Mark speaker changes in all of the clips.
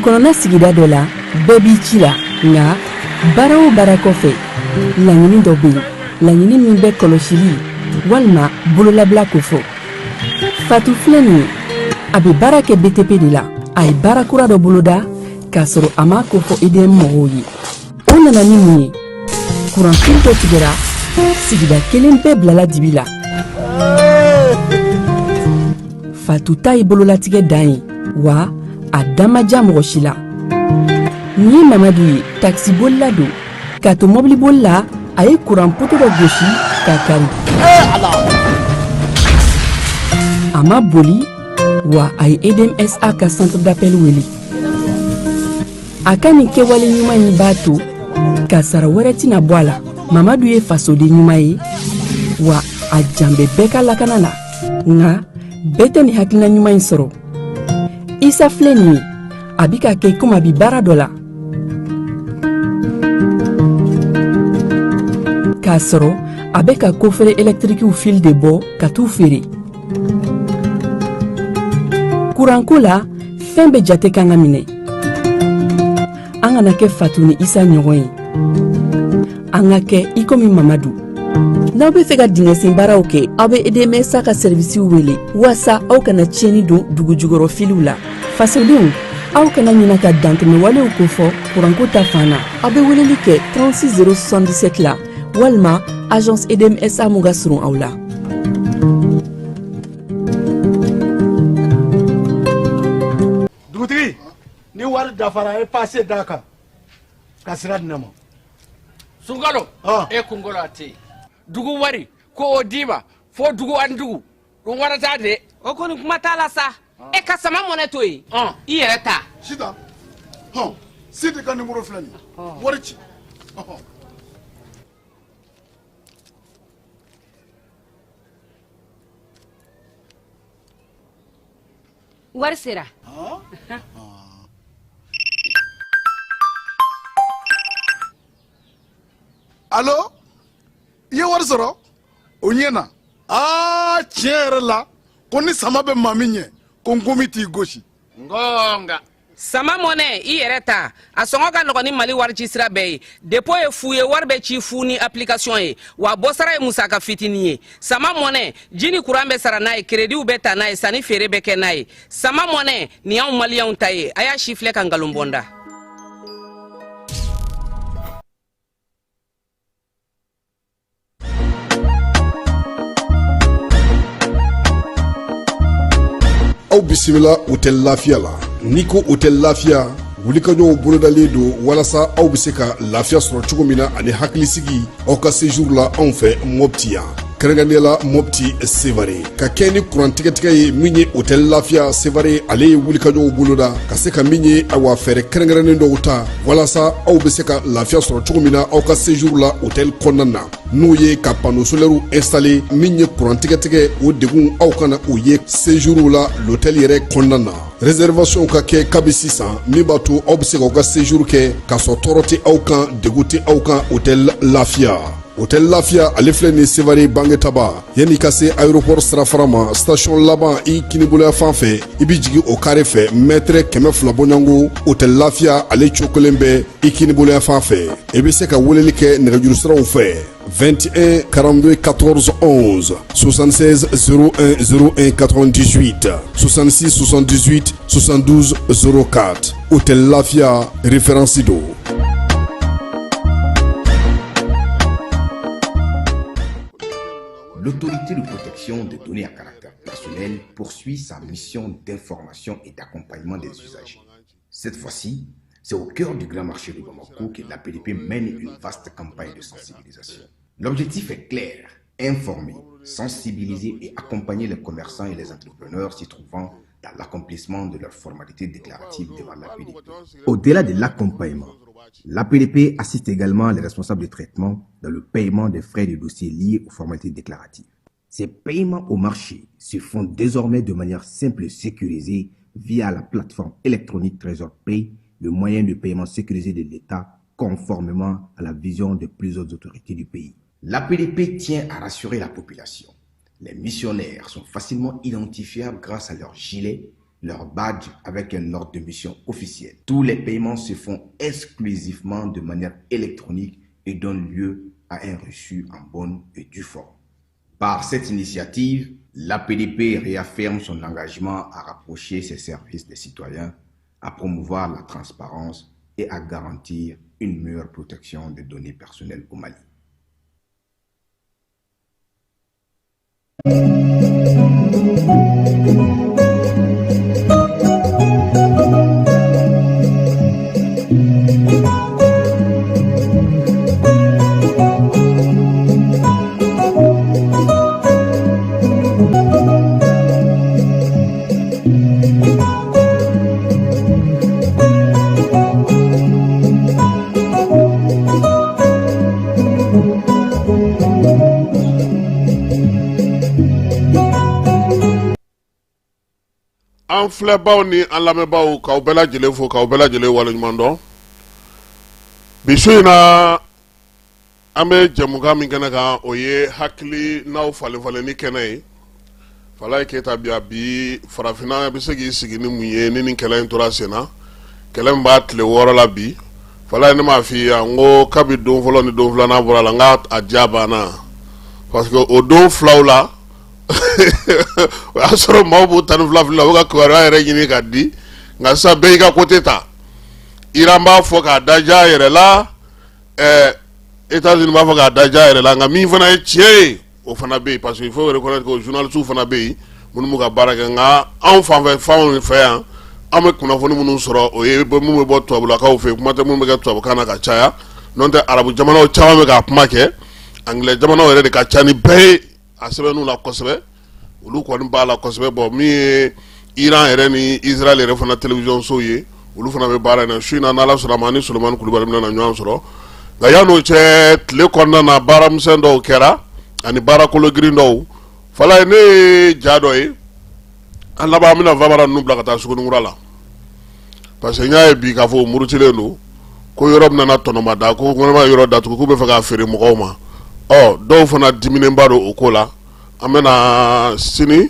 Speaker 1: Dugukɔnɔna sigida dɔ la, bɛɛ b'i ci la, nka baara o baara kɔfɛ, laɲini dɔ bɛ yen, laɲini min bɛ kɔlɔsili walima bololabila kofɔ. Fatu filɛ nin ye, a bɛ baara kɛ BTP de la. A ye baara kura dɔ boloda k'a sɔrɔ a m'a kofɔ EDM mɔgɔw ye. O nana ni mun ye? Kuranfil dɔ tigɛra, sigida kelen bɛɛ bilala dibi la. Fatu ta ye bololatigɛ dan ye, wa a da ma diya mɔgɔ si la. Nin ye Mamadu ye, takisibolila don. K'a to mɔbiliboli la, a ye kuran poto dɔ gosi k'a kari. A ma boli, wa a ye EDMSA ka centre d'appel wele. A ka nin kɛwale ɲuman in b'a to kasara wɛrɛ tɛna bɔ a la. Mamadu ye fasoden ɲuman ye, wa a jan bɛ bɛɛ ka lakana la. Nka bɛɛ tɛ nin hakilina ɲuman in sɔrɔ. Isa filɛ nin ye, a bi ka kɛ komi a bi baara dɔ la, k'a sɔrɔ a bɛ ka coffret ɛlɛtirikiw fil de bɔ ka t'u feere. Kuranko la, fɛn bɛɛ jate kan ka minɛ. An kana kɛ Fatu ni Isa ɲɔgɔn ye, an ka kɛ i komi Mamadu. N'aw bɛ fɛ ka dingɛsen baaraw kɛ, aw bɛ EDMSA ka sɛrivisiw wele waasa aw kana tiɲɛni don dugujukɔrɔ filiw la. Fasodenw, aw kana ɲina ka dantɛmɛwalew kofɔ kuranko ta fan na. Aw bɛ weleli kɛ 36 077 la walima agence EDMSA mun ka surun aw la.
Speaker 2: Dugutigi, ni wari dafara, a ye pase d'a kan ka sira di ne ma.
Speaker 3: Sunkalo, e kunkolo a tɛ yen. Dugu wari ko o d'i ma fo dugu ani dugu dun wara t'a de.
Speaker 4: O kɔni, kuma t'a la sa. E ka sama mɔnɛ to yen, i yɛrɛ ta.
Speaker 5: Sitan, hɔn, Sidi ka nimoro filɛ nin ye, wari ci. Ɔhɔn.
Speaker 4: Wari sera.
Speaker 5: Alo, i ye wari sɔrɔ o ɲɛ na. Aa, tiɲɛ yɛrɛ la, ko ni sama bɛ maa min ɲɛ, ko nkomi t'i gosi.
Speaker 3: Ngonga.
Speaker 4: Sama mɔnɛ, i yɛrɛ ta, a sɔngɔ ka nɔgɔn ni Mali wari ci sira bɛɛ ye. Dépôt ye fu ye, wari bɛ ci fu ni application ye, wa bɔsara ye musaka fitinin ye. Sama mɔnɛ, ji ni kuran bɛ sara n'a ye, créditw bɛ ta n'a ye, sanni feere bɛ kɛ n'a ye. Sama mɔnɛ nin y'anw maliyɛnw ta ye. A y'a si filɛ ka nkalon bɔ n da.
Speaker 5: Aw bisimila Hôtel Lafiya la. N'i ko Hôtel Lafiya, wulikajɔw bolodalen don walasa aw bɛ se ka lafiya sɔrɔ cogo min na ani hakilisigi aw ka séjour la anw fɛ Mɔpti yan, kɛrɛnkɛrɛnnenya la Mɔpti Sevare. Ka kɛ ni kuran tigɛtigɛ ye, min ye Hôtel Lafiya Sevare, ale ye wulikajɔw boloda ka se ka min ye, awa, fɛɛrɛ kɛrɛnkɛrɛnnen dɔw ta walasa aw bɛ se ka lafiya sɔrɔ cogo min na aw ka séjour la hôtel kɔnɔna na, n'o ye ka panneau solaire installé. Min ye kuran tigɛtigɛ, o degun aw kana o ye séjour la l'hôtel yɛrɛ kɔnɔna na. Réservation ka kɛ kabi sisan, min b'a to aw bɛ se k'aw ka séjour kɛ k'a sɔrɔ tɔɔrɔ tɛ aw kan, degun tɛ aw kan. Hôtel Lafiya, Hôtel Lafiya, ale filɛ nin Sevare Bangetaba, yanni ka se aéroport sirafara ma, station laban i kiniboloya fan fɛ, i bɛ jigin o carré fɛ, mètre 200 bɔɲɔgɔnko, Hôtel Lafiya ale cokolen bɛ i kiniboloya fan fɛ. I bɛ se ka weleli kɛ nɛgɛjuru siraw fɛ: 21 42 14 11, 76 01 01 98, 66 78 72 04. Hôtel Lafia, référence don.
Speaker 6: L'autorité de protection des données à caractère personnel poursuit sa mission d'information et d'accompagnement des usagers. Cette fois-ci, c'est au cœur du grand marché de Bamako que l'APDP mène une vaste campagne de sensibilisation. L'objectif est clair, informer, sensibiliser et accompagner les commerçants et les entrepreneurs s'y trouvant dans l'accomplissement de leurs formalités déclaratives devant l'APDP. Au-delà de l'accompagnement, l'APDP assiste également les responsables de traitement dans le paiement des frais de dossier liés aux formalités déclaratives. Ces paiements au marché se font désormais de manière simple et sécurisée via la plateforme électronique Trésor Pay, le moyen de paiement sécurisé de l'État conformément à la vision de plusieurs autorités du pays. L'APDP tient à rassurer la population. Les missionnaires sont facilement identifiables grâce à leur gilet leur badge avec un ordre de mission officiel. Tous les paiements se font exclusivement de manière électronique et donnent lieu à un reçu en bonne et due forme. Par cette initiative, l'APDP réaffirme son engagement à rapprocher ses services des citoyens, à promouvoir la transparence et à garantir une meilleure protection des données personnelles au Mali.
Speaker 5: An filɛbaw ni an lamɛnbaaw, k'aw bɛɛ lajɛlen fo, k'aw bɛɛ lajɛlen waleɲuman dɔn. Bi su in na, an bɛ jɛmukan min kɛnɛ kan, o ye hakilinaw falenfalenni kɛnɛ ye. Falaye Keyita bi bi farafinna bɛ se k'i sigi ni mun ye ni nin kɛlɛ in tora sen na? Kɛlɛ min b'a tile 6 la bi, Falaye, ne m'a f'i ye n ko kabi don fɔlɔ ni don filanan bɔra la, n k'a a diya banna, parce que o don filaw la, o y'a sɔrɔ maaw b'u tan ni fila fili la, u bɛ ka kibaruya yɛrɛ ɲini ka di. Nka sisan, bɛɛ y'i ka côté ta. Iran b'a fɔ k'a da diya a yɛrɛ la, États-Unis b'a fɔ k'a da diya a yɛrɛ la, nka min fana ye tiɲɛ ye, o fana bɛ yen, parce que il faut reconnaître que journalistes fana bɛ yen minnu b'u ka baara kɛ. Nka anw fanfɛ fanw fɛ yan, an bɛ kunnafoni minnu sɔrɔ, o ye minnu bɛ bɔ tubabulakaw fɛ yen, kuma tɛ minnu bɛ kɛ tubabukan na ka caya. N'o tɛ, arabu jamanaw caman bɛ k'a kuma kɛ, anglais jamanaw yɛrɛ de ka ca ni bɛɛ ye a sɛbɛnniw la kosɛbɛ, olu kɔni b'a la kosɛbɛ. Bon, min ye Iran yɛrɛ ni Israël yɛrɛ fana télévision sow ye, olu fana bɛ baara in na. Su in na, n'Ala sɔnna a ma, ni Solomani Kulubali bɛna na ɲɔgɔn sɔrɔ. Nka yan'o cɛ, tile kɔnɔna na, baaramisɛn dɔw kɛra ani baara kolo girin dɔw. Falaye, ne ye ja dɔ ye. An laban, an bɛna Vamara ninnu bila ka taa Suguninkura la, parce que n y'a ye bi k'a fɔ o murutilen don ko yɔrɔ min nana tɔnɔmada, ko gouvernement yɔrɔ datugu, k'u bɛ fɛ k'a feere mɔgɔw ma. Ɔ, dɔw fana diminenba don o ko la. An bɛna sini,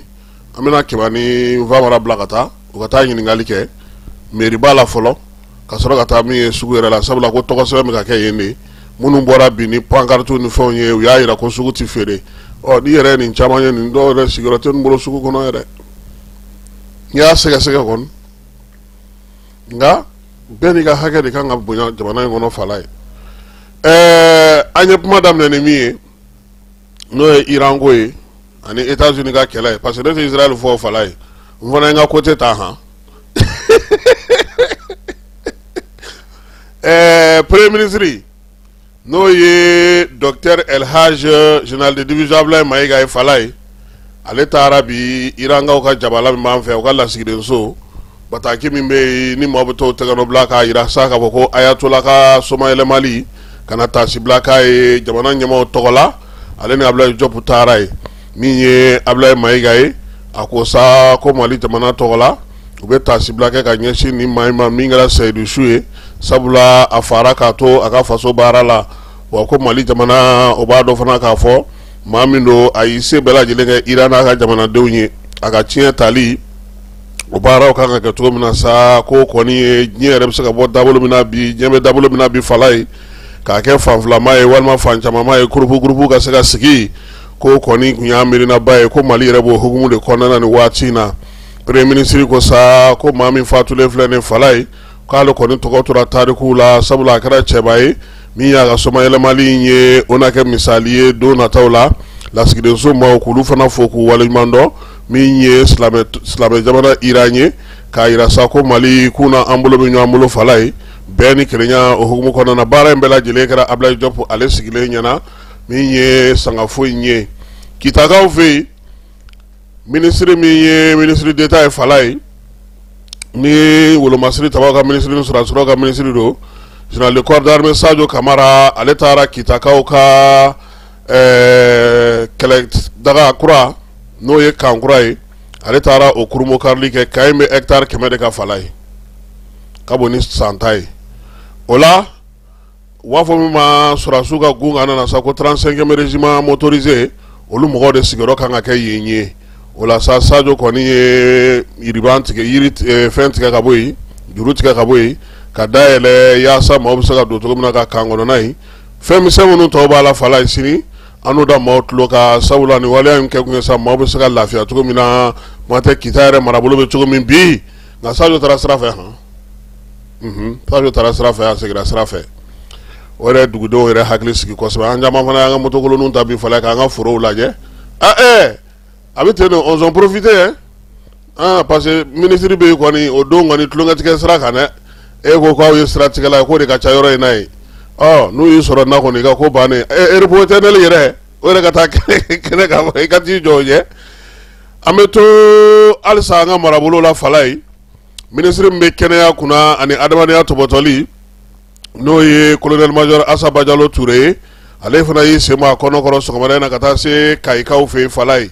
Speaker 5: an bɛna Kɛba ni Vamara bila ka taa, u ka taa ɲininkali kɛ mairie la fɔlɔ, ka sɔrɔ ka taa min ye sugu yɛrɛ la, sabula ko tɔgɔ sɛbɛn bɛ ka kɛ yen de. Minnu bɔra bi ni pancarte ni fɛnw ye, u y'a jira ko sugu tɛ feere. Ɔ, n'i yɛrɛ ye nin caman ye, nin dɔw yɛrɛ sigiyɔrɔ tɛ nin bolo sugu kɔnɔ yɛrɛ. N'i y'a sɛgɛsɛgɛ kɔni, nka bɛɛ n'i ka hakɛ de kan ka bonya jamana in kɔnɔ. Falaye, ɛɛ, an ye kuma daminɛ ni min ye, n'o ye Iran ko ye ani États-Unis ka kɛlɛ ye, parce que ne tɛ Israël fɔ, Falaye, n fana ye n ka côté ta han. Premier ministre, n'o ye docteur El Hadj général de division Abdoulaye Maïga ye, Falaye, ale taara bi Irankaw ka jabala min b'an fɛ, u ka lasigidenso bataki min bɛ yen ni maaw bɛ t'o tɛgɛnɔ bila k'a jira sa k'a fɔ ko Ayatollah ka somayɛlɛmali ka na taasibila k'a ye jamana ɲɛmaaw tɔgɔ la. Ale ni Abdoulaye Diop taara yen. Min ye Abdoulaye Maïga ye, a ko sa ko Mali jamana tɔgɔ la, u bɛ taasibila kɛ ka ɲɛsin nin maa in ma min kɛra seyidu su ye, sabula a fara k'a to a ka faso baara la. Wa ko Mali jamana, o b'a dɔn fana k'a fɔ maa min don, a y'i se bɛɛ lajɛlen kɛ Iran n'a ka jamanadenw ye. A ka tiɲɛ tali, o baaraw kan ka kɛ cogo min na sa, ko kɔni ye diɲɛ yɛrɛ bɛ se ka bɔ dabolo min na bi, diɲɛ bɛ dabolo min na bi, Falaye, k'a kɛ fan filama ye walima fan camanma ye, groupe groupe ka se ka sigi, ko kɔni tun y'a miirinaba ye, ko Mali yɛrɛ b'o hukumu de kɔnɔna na nin waati in na. Premier ministre ko sa ko maa min fatulen filɛ nin, Falaye, k'ale kɔni tɔgɔ tora tarikuw la, sabula a kɛra cɛba ye min y'a ka somayɛlɛmali in ye, o na kɛ misali ye don nataw la. Lasigidenso maaw k'olu fana fo k'u waleɲuman dɔn. Min ye silamɛ jamana Iran ye, k'a jira sa ko Mali k'u na an bolo bɛ ɲɔgɔn bolo, Falaye, bɛn ni kelenya o hukumu kɔnɔna na. Baara in bɛɛ lajɛlen kɛra Abdoulaye Diop ale sigilen ɲɛna. Min ye sangafo in ye Kitakaw fɛ yen, minisiri min ye ministre d'État ye, Falaye, ni wolomasiri tabaw ka minisiri ni sɔrɔdasiw ka minisiri don, général de corps d'armée Sadio Kamara, ale taara Kitakaw ka kɛlɛ daga kura, n'o ye camp kura ye, ale taara o kurunbonkarili kɛ. Camp in bɛ hectare 100 de kan, Falaye, ka bon ni san ta ye. O la, u b'a fɔ min ma sɔrɔdasiw ka gun kan nana sa ko 35e régiment motorisé, olu mɔgɔw de sigiyɔrɔ kan ka kɛ yen ye. O la sa Sajo kɔni ye yiriban tigɛ yiri fɛn tigɛ ka bɔ yen, juru tigɛ ka bɔ yen, ka dayɛlɛ yaasa maaw bɛ se ka don cogo min na ka kan kɔnɔna in fɛn misɛn minnu tɔw b'a la Falaye sini an n'o da maaw tulo kan, sabula ni waleya in kɛ kun ye sa maaw bɛ se ka lafiya cogo min na, kuma tɛ Kita yɛrɛ marabolo bɛ cogo min bi. Nka Sajo taara sira fɛ han, Sajo taara sira fɛ, a seginna sira fɛ. O yɛrɛ dugudenw yɛrɛ hakili sigi kosɛbɛ. An caman fana y'an ka motokolonninw ta bi Falaye k'an ka forow lajɛ. A bɛ ten, on en profite parce que minisiri bɛ yen kɔni o don kɔni tulonkɛtigɛ sira kan dɛ. E ko k'aw ye siratigɛla ye, k'o de ka ca yɔrɔ in na yen. Ɔ n'u y'i sɔrɔ na kɔni, i ka ko bannen. Repos éternel yɛrɛ, o yɛrɛ ka taa kɛnɛ kan, i ka t'i jɔ o ɲɛ. An bɛ to halisa an ka marabolo la Falaye. Minisiri min bɛ kɛnɛya kunna ani adamadenya tɔbɔtɔli, n'o ye colonel major Asa Bajalo Ture ye, ale fana y'i sen bɔ a kɔnɔkɔrɔ sɔgɔmada in na ka taa se Kayikaw fɛ yen Falaye.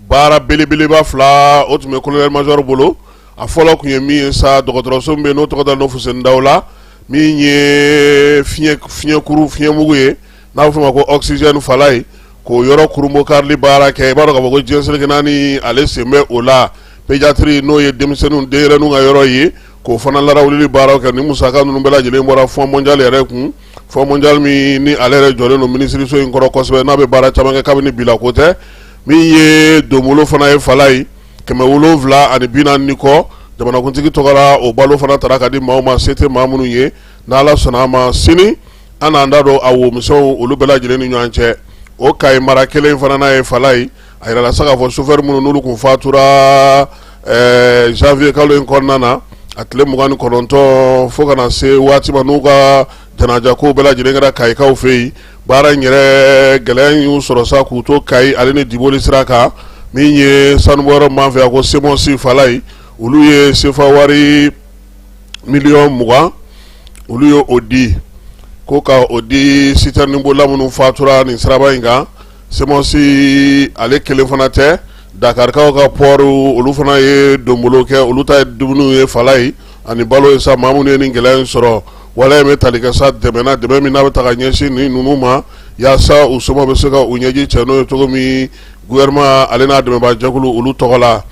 Speaker 5: Baara belebeleba fila o tun bɛ colonel major bolo. A fɔlɔ tun ye min ye sa, dɔgɔtɔrɔso min bɛ yen n'o tɔgɔ dalen don Fuseni Daw la, min ye fiɲɛkuru fiɲɛmugu ye n'a bɛ f'o ma ko oxygène Falaye, k'o yɔrɔ kurunbonkarili baara kɛ. I b'a dɔn k'a fɔ ko diɲɛ seleke naani ale sen bɛ o la. Pédiatrie, n'o ye denmisɛnninw denyɛrɛninw ka yɔrɔ ye, k'o fana larawulili baaraw kɛ. Ni musaka ninnu bɛɛ lajɛlen bɔra Fonds mondial yɛrɛ kun, Fonds mondial min ni ale yɛrɛ jɔlen don minisiriso in kɔrɔ kosɛbɛ, n'a bɛ baara caman kɛ kabini bi la ko tɛ. Min ye donbolo fana ye Falaye, 740 ni kɔ, jamanakuntigi tɔgɔ la, o balo fana tara ka di maaw ma se tɛ maa minnu ye. N'Ala sɔnna a ma, sini an n'an da don a womisɛnw olu bɛɛ lajɛlen ni ɲɔgɔn cɛ. O Kayi mara kelen fana n'a ye Falaye, a yirala sa k'a fɔ chauffeur minnu n'olu kun fatura janvier kalo in kɔnɔna na, a tile 29 fo ka na se waati ma n'u ka janaja kow bɛɛ lajɛlen kɛra Kayikaw fɛ yen, baara in yɛrɛ gɛlɛya in y'u sɔrɔ sa k'u to Kayi ale ni Diboli sira kan. Min ye sanubɔyɔrɔ m'an fɛ yan ko CEMOS Falaye, olu ye sefa wari miliyɔn 20, olu ye o di ko ka o di sitɛrinibolila minnu fatura nin siraba in kan. CEMOS ale kelen fana tɛ, Dakarikaw ka port, olu fana ye donbolo kɛ, olu ta ye dumuniw ye Falaye ani balo ye sa maa minnu ye nin gɛlɛya in sɔrɔ. Waleya in bɛ tali kɛ sa dɛmɛ na, dɛmɛ min n'a bɛ ta ka ɲɛsin nin ninnu ma yaasa u somaaw bɛ se ka u ɲɛji cɛ n'o ye cogo min, gouvernement ale n'a dɛmɛbaajɛkulu olu tɔgɔ la.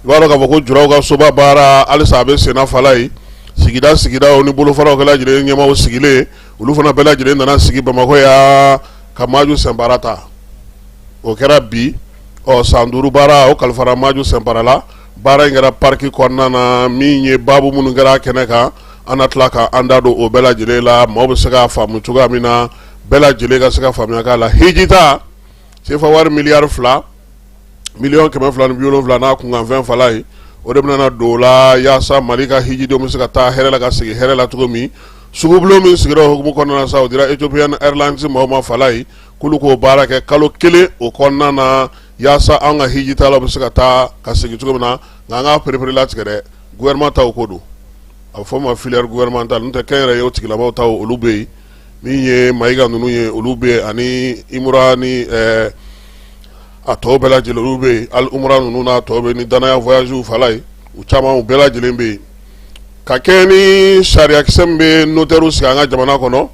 Speaker 5: I b'a dɔn k'a fɔ ko juraw ka soba baara halisa a bɛ senna Falaye. Sigida sigidaw ni bolofaraw kɛla lajɛlen ɲɛmaaw sigilen, olu fana bɛɛ lajɛlen nana sigi Bamakɔ yan ka Maju Sɛnpara ta. O kɛra bi. Ɔ san 5 baara o kalifara Maju Sɛnpara la. Baara in kɛra parc kɔnɔna na. Min ye baabu minnu kɛra a kɛnɛ kan, an na tila ka an da don o bɛɛ lajɛlen la, maaw bɛ se k'a faamu cogoya min na, bɛɛ lajɛlen ka se ka faamuya k'a la. Hijita sefa wari miliyari 2 270,000,000 n'a kunkanfɛn Falaye, o de bɛna don o la yaasa Mali ka hijidenw bɛ se ka taa hɛrɛ la ka segin hɛrɛ la cogo min. Sugubulon min sigira o hukumu kɔnɔna na sa, o dira Ethiopian Airlines maaw ma Falaye, k'olu k'o baara kɛ kalo 1 o kɔnɔna na yaasa an ka hijitalaw bɛ se ka taa ka segin cogo min na. Nka an k'a pereperelatigɛ dɛ, gouvernement taw ko don, a bɛ fɔ o ma filière gouvernementale, n'o tɛ kɛnyɛrɛye o tigilamaw taw olu bɛ yen. Min ye Mayiga ninnu ye, olu bɛ yen, ani Imura ni a tɔw bɛɛ lajɛlen olu bɛ yen, hali Umura ninnu n'a tɔw bɛ ni Danaya voyage Falaye, u caman u bɛɛ lajɛlen bɛ yen. Ka kɛɲɛ ni sariyakisɛ min bɛ notɛriw sigi an ka jamana kɔnɔ,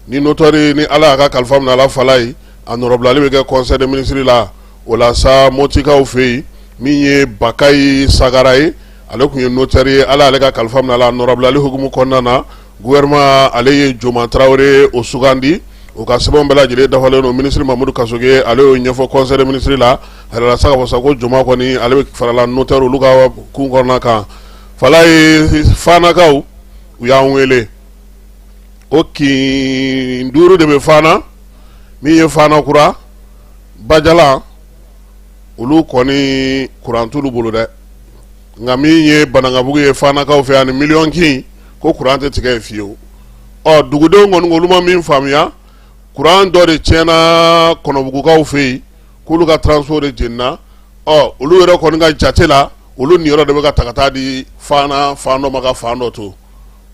Speaker 5: ni notɛri ni Ala y'a ka kalifa minɛ a la Falaye, a nɔrɔbilali bɛ kɛ conseil des ministres la. O la sa, Motikaw fɛ yen, min ye Bakayi Sagara ye, ale tun ye notɛri ye, Ala y'ale ka kalifa minɛ a la. A nɔrɔbilali hukumu kɔnɔna na, gouvernement ale ye Joma Tarawele o sugandi. O ka sɛbɛnw bɛɛ lajɛlen dafalen don. Minisiri Mamudu Kasoge ale y'o ɲɛfɔ conseil des ministres la. A yirala sa k'a fɔ sa ko Joma kɔni ale bɛ farala notɛri olu ka kun kɔnɔna kan Falaye. Fanakaw u y'an wele ko kin 5 de bɛ Fana, min ye Fana kura, Bajalan, olu kɔni kuran t'olu bolo dɛ. Nka min ye Banankabugu ye Fanakaw fɛ ani Miliyɔn kin, ko kuran tɛ tigɛ yen fiyewu. Ɔ dugudenw kɔni olu ma min faamuya, kuran dɔ de tiɲɛna Kɔnɔbugukaw fɛ yen, k'olu ka transfo de jenina. Ɔ olu yɛrɛ kɔni ka jate la, olu niyɔrɔ de bɛ ka ta ka taa di Fana fan dɔ ma ka fan dɔ to.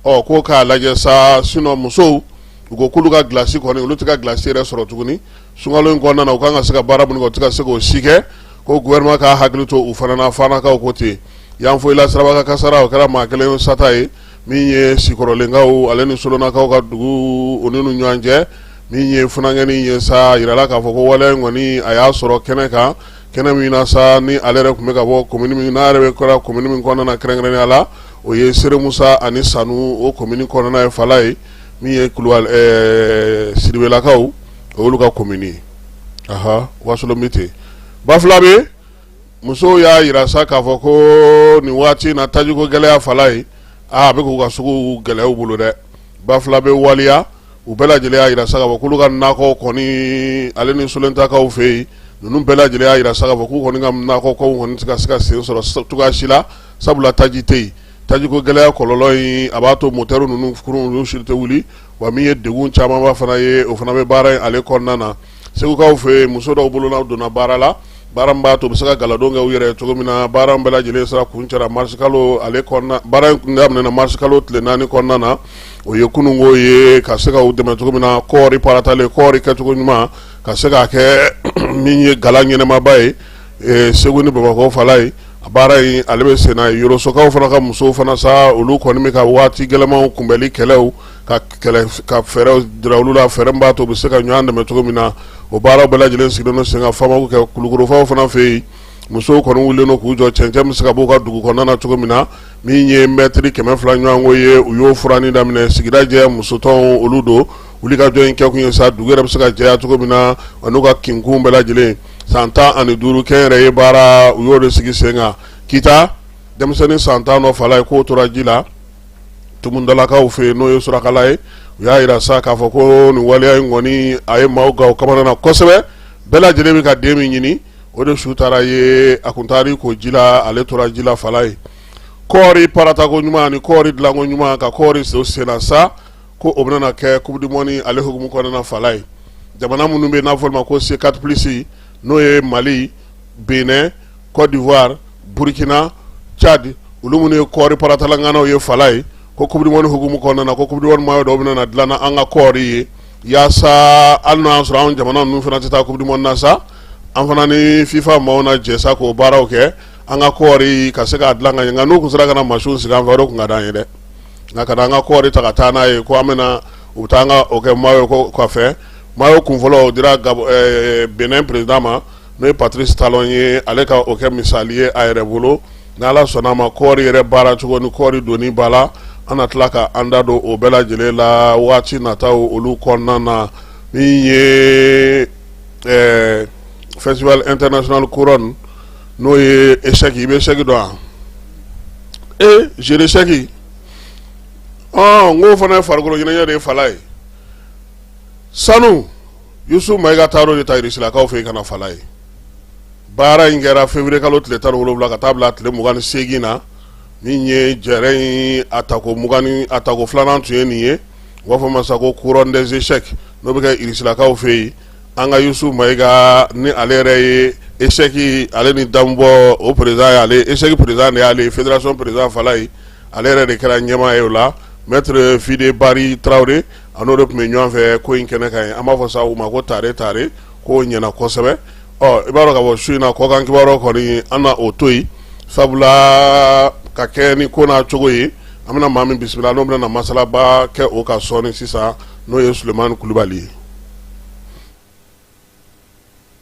Speaker 5: Ɔ ko k'a lajɛ sa, sinon musow u ko k'olu ka gilasi kɔni, olu tɛ ka gilasi yɛrɛ sɔrɔ tuguni sunkalo in kɔnɔna na. U kan ka se ka baara minnu kɛ, u tɛ ka se k'o si kɛ, ko gouvernement k'a hakili to u fana na. Fanakaw ko ten. Yanfolila siraba kasara, o kɛra maa kelen sata ye. Min ye Sikɔrɔlenkaw ale ni Solonakaw ka dugu o ni ɲɔgɔn cɛ, min ye funankɛnin ye sa, yirala k'a fɔ ko waleya in kɔni a y'a sɔrɔ kɛnɛ kan. Kɛnɛ min na sa, ni ale yɛrɛ tun bɛ ka bɔ komini min n'a yɛrɛ bɛ kɛra komini min kɔnɔna na, kɛrɛnkɛrɛnnenya la, o ye Sere Musa ani Sanu, o komini kɔnɔna ye fala ye. Min ye Kulubali Siribelakaw, o y'olu ka komini ye. Aha, Wasolon bɛ ten. Bafulabe musow y'a jira sa k'a fɔ ko nin waati in na, tajiko gɛlɛya fala ye, aa, a bɛ k'u ka sugu gɛlɛya u bolo dɛ. Bafulabe waliya u bɛɛ lajɛlen y'a jira sa k'a fɔ k'olu ka nakɔ kɔni, ale ni Solentakaw fɛ yen ninnu bɛɛ lajɛlen y'a jira sa k'a fɔ k'u kɔni ka nakɔ kow kɔni tɛ ka se ka sen sɔrɔ cogoya si la, sabula taji tɛ yen. Tajiko gɛlɛya kɔlɔlɔ in, a b'a to motɛri ninnu kurun olu si tɛ wuli, wa min ye degun camanba fana ye, o fana bɛ baara in ale kɔnɔna na. Segukaw fɛ yen, muso dɔw bolo donna baara la, baara min b'a to u bɛ se ka galadon kɛ u yɛrɛ cogo min na. Baara in bɛɛ lajɛlen sera kuncɛra marisikalo ale kɔnɔna, baara in daminɛna marisikalo tile 4 kɔnɔna na, o ye kununko ye, ka se ka u dɛmɛ cogo min na kɔɔri paratalen, kɔɔri kɛcogo ɲuman, ka se k'a kɛ min ye gala ɲɛnamaba ye Segu ni Bamakɔ fala ye. A baara in ale bɛ sen na. Yorosokaw fana ka musow fana sa, olu kɔni bɛ ka waati gɛlɛnmanw kunbɛli kɛlɛw ka kɛlɛ ka fɛɛrɛw jira olu la, fɛɛrɛ min b'a to u bɛ se ka ɲɔgɔn dɛmɛ cogo min na. O baaraw bɛɛ lajɛlen sigilen don sen kan Famaku kɛ. Kulukorofaw fana fɛ yen, musow kɔni wulilen don k'u jɔ, cɛncɛn bɛ se ka b'u ka dugu kɔnɔna na cogo min na. Min ye mɛtiri 200 ɲɔgɔnko ye, u y'o furanni daminɛ. Sigida jɛ musotɔnw, olu don wulikajɔ in kɛkun ye sa, dugu yɛrɛ bɛ se ka jɛya cogo min na, n'u ka kinkun bɛɛ lajɛlen. San 15 kɛnyɛrɛye baara, u y'o de sigi sen kan. Kita, denmisɛnnin san 10 dɔ fala ye, k'o tora ji la Tumudalakaw fɛ yen, n'o ye Surakala ye. U y'a jira sa k'a fɔ ko nin waleya in kɔni, a ye maaw gan kamana na kosɛbɛ. Bɛɛ lajɛlen bɛ ka den min ɲini, o de su taara ye, a kun taara ko ji la, ale tora ji la fala ye. Kɔɔri paratako ɲuman ni kɔɔri dilanko ɲuman, ka kɔɔri so senna sa, ko o bɛna kɛ coupe du monde ale hukumu kɔnɔna fala ye. Jamana minnu bɛ n'a fɔ ma ko C4 plus, n'o ye Mali, Benin, Côte d'Ivoire, Burkina, Tchad, olu minnu ye kɔɔri paratalanganaw ye fala ye, ko coupe du monde hukumu kɔnɔna na, ko coupe du monde maillot dɔw bɛna dilan an ka kɔɔri ye, yaasa hali n'a y'a sɔrɔ anw jamana ninnu fana tɛ taa coupe du monde na sa, an fana ni FIFA maaw na jɛ sa k'o baaraw kɛ, an ka kɔɔri ka se k'a dilan ka ɲɛ. Nka n'u tun sera ka na masiw sigi an fɛ, o de tun ka d'an ye dɛ. Nka ka na an ka kɔɔri ta ka taa n'a ye ko an bɛna u bɛ taa an ka o kɛ maillot ko kɔfɛ. Maillot kunfɔlɔ, o dira Benin président ma, n'o ye Patrice Talon ye, ale ka o kɛ misali ye a yɛrɛ bolo. N'Ala sɔnna a ma, kɔɔri yɛrɛ baara cogo ni kɔɔri donni ba la, an na tila ka an da don o bɛɛ lajɛlen la waati nataw olu kɔnɔna na. Min ye festival international couronne, n'o ye échec, i bɛ échec dɔn wa? E jeu d'échec, n k'o fana ye farikolo ɲɛnajɛ de ye fala ye. Sanu, Yusu Mayiga taar'o de ta Irisilakaw fɛ yen ka na fala ye. Baara in kɛra février kalo tile 17 ka taa bila tile 28 na. Min ye jɛrɛ in a tako 20 ni a tako filanan tun ye nin ye, u b'a fɔ ma sa ko couronne des échecs, n'o bɛ kɛ Irisilakaw fɛ yen. An ka Yusu Mayiga, ni ale yɛrɛ ye échec ale ni damubɔ o président ye, ale échec président de y'ale ye, fédération président fala ye, ale yɛrɛ de kɛra ɲɛmaa ye o la. Maître Fide Bari Tarawele, a n'o de tun bɛ ɲɔgɔn fɛ ko in kɛnɛ kan ye. An b'a fɔ sa u ma ko tare tare, k'o ɲɛna kosɛbɛ. Ɔ, i b'a dɔn k'a fɔ su in na, kɔkan kibaruyaw kɔni, an na o to yen, sabula ka kɛ ni ko n'a cogo ye, an bɛna maa min bisimila, n'o bɛna na masalaba kɛ o ka sɔɔni sisan, n'o ye Sulemani Kulubali ye.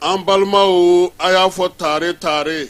Speaker 5: An balimaw, a y'a fɔ tare tare,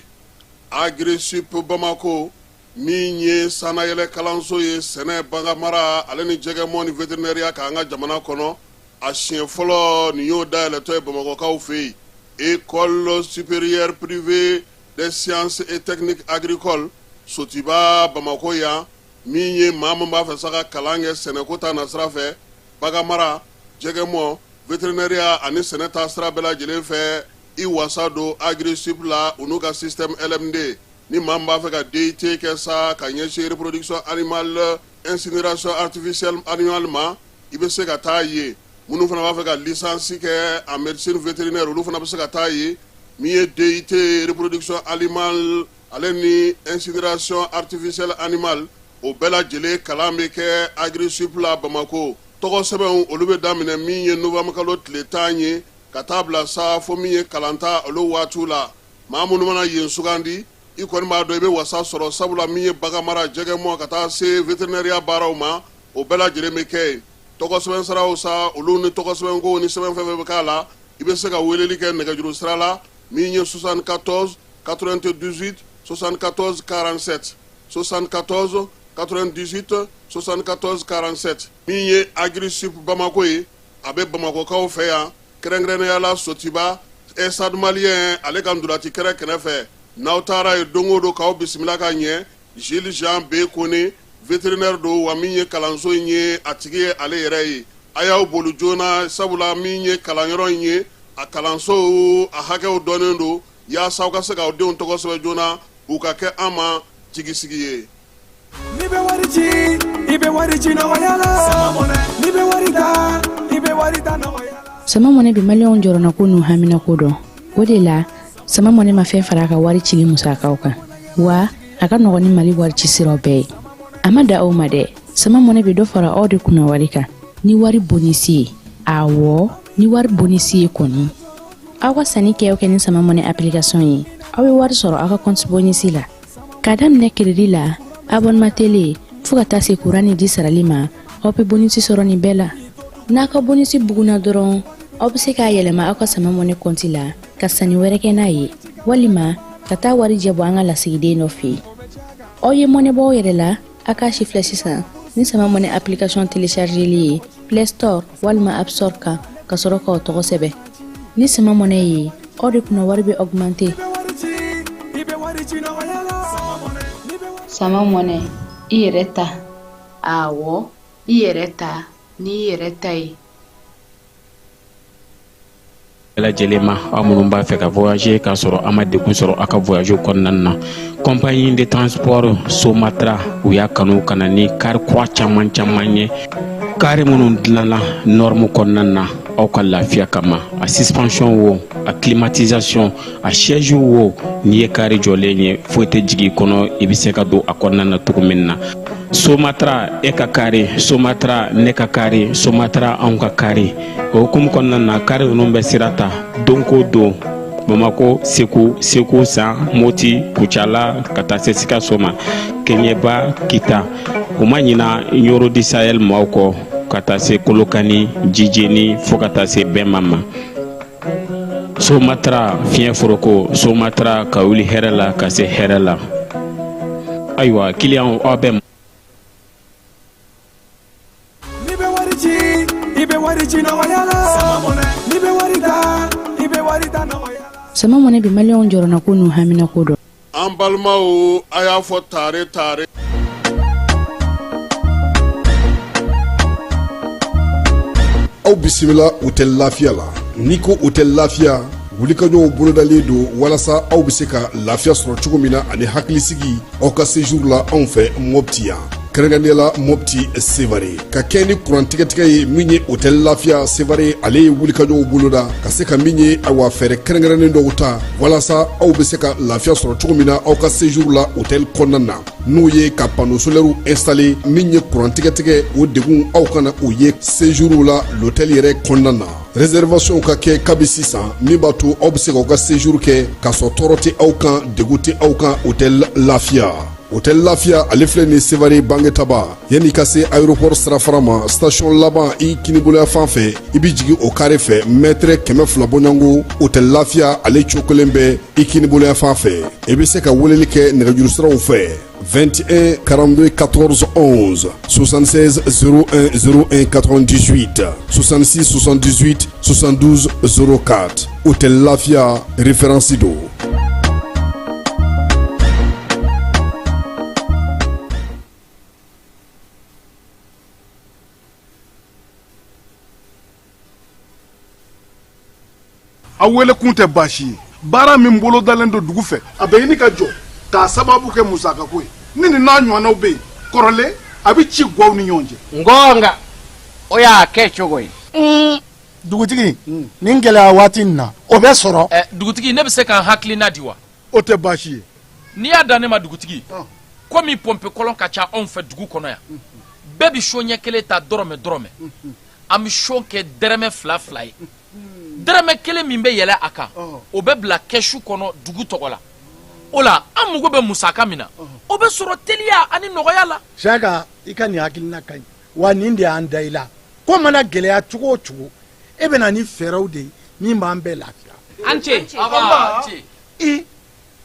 Speaker 5: Agrisip Bamako, min ye sannayɛlɛ kalanso ye sɛnɛ, baganmara ale ni jɛgɛmɔ ni vétérinaire k'an ka jamana kɔnɔ, a siɲɛ fɔlɔ nin y'o dayɛlɛtɔ ye Bamakɔkaw fɛ yen. École supérieure privée des sciences et techniques agricoles, Sotiba, Bamakɔ yan. Min ye maa min b'a fɛ sa ka kalan kɛ sɛnɛko ta nasira fɛ, baganmara, jɛgɛmɔ, vétérinaire ani sɛnɛ ta sira bɛɛ lajɛlen fɛ, i wasa don Agrisip la, u n'u ka système LMD. Ni maa min b'a fɛ ka DUT kɛ sa ka ɲɛsin reproduction animale, insémination artificielle animale ma, i bɛ se ka taa yen. Minnu fana b'a fɛ ka licence kɛ en médecine vétérinaire, olu fana bɛ se ka taa yen. Min ye DUT reproduction animale ale ni insémination artificielle animale, o bɛɛ lajɛlen kalan bɛ kɛ Agrisip la Bamakɔ. Tɔgɔ sɛbɛnw, olu bɛ daminɛ min ye novembre kalo tile 10 ye, ka taa bila sa fo min ye kalanta olu waatiw la. Maa minnu mana yen sugandi, i kɔni b'a dɔn i bɛ wasa sɔrɔ, sabula min ye baganmara, jɛgɛmɔ, ka taa se vétérinaire baaraw ma, o bɛɛ lajɛlen bɛ kɛ yen. Tɔgɔ sɛbɛn siraw sa, olu ni tɔgɔ sɛbɛnko ni sɛbɛn fɛn fɛn bɛ k'a la, i bɛ se ka weleli kɛ nɛgɛjuru sira la. Min ye 74 98 74 47, 74 98 74 47. Min ye Agrisub Bamako ye, a bɛ Bamakɔkaw fɛ yan, kɛrɛnkɛrɛnnenya la Sotiba Stade Malien ale ka ntolaci kɛrɛ kɛrɛfɛ. N'aw taara yen don o don k'aw bisimila ka ɲɛ. Gilles Jean B Kone, vétérinaire don, wa min ye kalanso in ye a tigi ye ale yɛrɛ ye. A y'aw boli joona, sabula min ye kalanyɔrɔ in ye, a kalanso a hakɛw dɔnnen don, yaasa aw ka se k'aw denw tɔgɔ sɛbɛn joona, u ka kɛ an ma jigisigi ye.
Speaker 7: N'i bɛ wari ci, i bɛ wari ci nɔgɔya la. N'i bɛ wari ta, i bɛ wari ta nɔgɔya la.
Speaker 8: Sama Mɔnɛ bɛ maliyɛnw jɔrɔnako n'u haminako dɔn. O de la, Sama Mɔnɛ ma fɛn fara a ka wari cili musakaw kan, wa a ka nɔgɔn ni Mali wari ci siraw bɛɛ ye. A ma dan o ma dɛ, Sama Mɔnɛ bɛ dɔ fara aw de kunna wari kan ni wari bonisi ye. Awɔ, ni wari bonisi ye kɔni. Aw ka sanni kɛ o kɛ ni Sama Mɔnɛ application ye, aw bɛ wari sɔrɔ aw ka compte bonisi la. K'a daminɛ crédit la, abonnement télé, fo ka taa se courant ni ji sarali ma, aw bɛ bonisi sɔrɔ nin bɛɛ la. N'a ka bonisi bugunna dɔrɔn, aw bɛ se k'a yɛlɛma aw ka Sama Mɔnɛ compte la ka sanni wɛrɛ kɛ n'a ye, walima ka taa wari jɛ bɔ an ka lasigiden dɔ fɛ yen. Aw ye mɔnɛ bɔ aw yɛrɛ la, a k'a sifilɛ sisan ni Sama Mɔnɛ application téléchargeli ye Play Store walima App Store kan, ka sɔrɔ k'aw tɔgɔ sɛbɛn. Ni Sama Mɔnɛ ye, aw de kunna wari bɛ augmenter.
Speaker 9: Sama Mɔnɛ, i yɛrɛ ta. Awɔ, i yɛrɛ ta n'i yɛrɛ ta ye.
Speaker 10: Bɛɛ lajɛlen ma, aw minnu b'a fɛ ka voyager k'a sɔrɔ a ma degun sɔrɔ aw ka voyage kɔnɔna na, compagnie de transport Somatra, u y'a kanu ka na ni car kura caman caman ye, car minnu dilanna norme kɔnɔna na aw ka lafiya kama. A suspension wo, a climatisation, a siège wo, n'i ye car jɔlen ye, foyi tɛ jigin i kɔnɔ, i bɛ se ka don a kɔnɔna na cogo min na. Somatra, e ka car, Somatra, ne ka car, Somatra, anw ka car. O hukumu kɔnɔna na, car ninnu bɛ sira ta don ko don, Bamako, Segu, Segu San, Moti, Kucala, ka taa se Sikaso ma, Keɲeba, Kita. U ma ɲina Ɲoro du Sahel maaw kɔ, ka taa se Kolokani, Jijeni, fo ka taa se Bɛnma ma. Somatra fiɲɛ foroko, Somatra ka wuli hɛrɛ la ka se hɛrɛ la. Ayiwa, kiliyanw, aw bɛ
Speaker 7: N'i bɛ wari ci, i bɛ wari ci nɔgɔya la. N'i bɛ wari ta, i bɛ wari ta nɔgɔya la.
Speaker 8: Sama Mɔnɛ bɛ maliyɛnw jɔrɔnako n'u haminako dɔn.
Speaker 5: An balimaw, a y'a fɔ tare tare. Aw bisimila hôtel Lafiya la. N'i ko hôtel Lafiya, wulikajɔw bolodalen don walasa aw bɛ se ka lafiya sɔrɔ cogo min na ani hakilisigi aw ka séjour la anw fɛ Mopti yan, kɛrɛnkɛrɛnnenya la Mopti Sevare. Ka kɛ ni kuran tigɛtigɛ ye, min ye hôtel Lafiya Sevare, ale ye wulikajɔw boloda ka se ka min ye, awa, fɛɛrɛ kɛrɛnkɛrɛnnen dɔw ta walasa aw bɛ se ka lafiya sɔrɔ cogo min na aw ka séjour la hôtel kɔnɔna na, n'o ye ka panneau solaire installer. Min ye kuran tigɛtigɛ, o degun aw kana o ye séjour la l'hôtel yɛrɛ kɔnɔna na. Réservation ka kɛ kabi sisan, min b'a to aw bɛ se k'aw ka séjour kɛ k'a sɔrɔ tɔɔrɔ tɛ aw kan, degun tɛ aw kan. Hôtel Lafiya, hôtel Lafiya, ale filɛ nin Sevare Bangetaba, yanni ka se aéroport sirafara ma, station laban i kiniboloya fan fɛ, i bɛ jigin o carré fɛ, mètre 200 bɔɲɔgɔnko, hôtel Lafiya ale cokolen bɛ i kiniboloya fan fɛ. I bɛ se ka weleli kɛ nɛgɛjuru siraw fɛ: 21 42 14 11, 76 01 01 98, 66 78 72 04. Hôtel Lafiya, référence don.
Speaker 2: Aw wele kun tɛ baasi ye. Baara min bolodalen don dugu fɛ, a bɛ ɲini ka jɔ k'a sababu kɛ musakako ye. Ni nin n'a ɲɔgɔnnaw bɛ yen kɔrɔlen, a bɛ ci gwaw ni ɲɔgɔn cɛ.
Speaker 3: Ngɔnga o y'a kɛ cogo ye.
Speaker 2: Dugutigi, nin gɛlɛya waati in na, o bɛ sɔrɔ.
Speaker 11: Ɛ, dugutigi, ne bɛ se ka n hakilina di wa?
Speaker 2: O tɛ baasi ye.
Speaker 11: N'i y'a dan ne ma, dugutigi, komi pɔnpe kɔlɔn ka ca anw fɛ dugu kɔnɔ yan, bɛɛ bɛ so ɲɛ kelen ta dɔrɔmɛ dɔrɔmɛ. An bɛ so kɛ dɛrɛmɛ fila fila ye. Dɛrɛmɛ kelen min bɛ yɛlɛ a kan, o bɛ bila kɛsu kɔnɔ dugu tɔgɔ la. O la, an mago bɛ musaka min na, o bɛ sɔrɔ teliya ani nɔgɔya la.
Speaker 2: Siyaka, i ka nin hakilina ka ɲi wa. Nin de y'an da i la. Ko mana gɛlɛya cogo o cogo, e bɛ na ni fɛɛrɛw de ye min b'an bɛɛ lafiya.
Speaker 4: An ce.
Speaker 12: I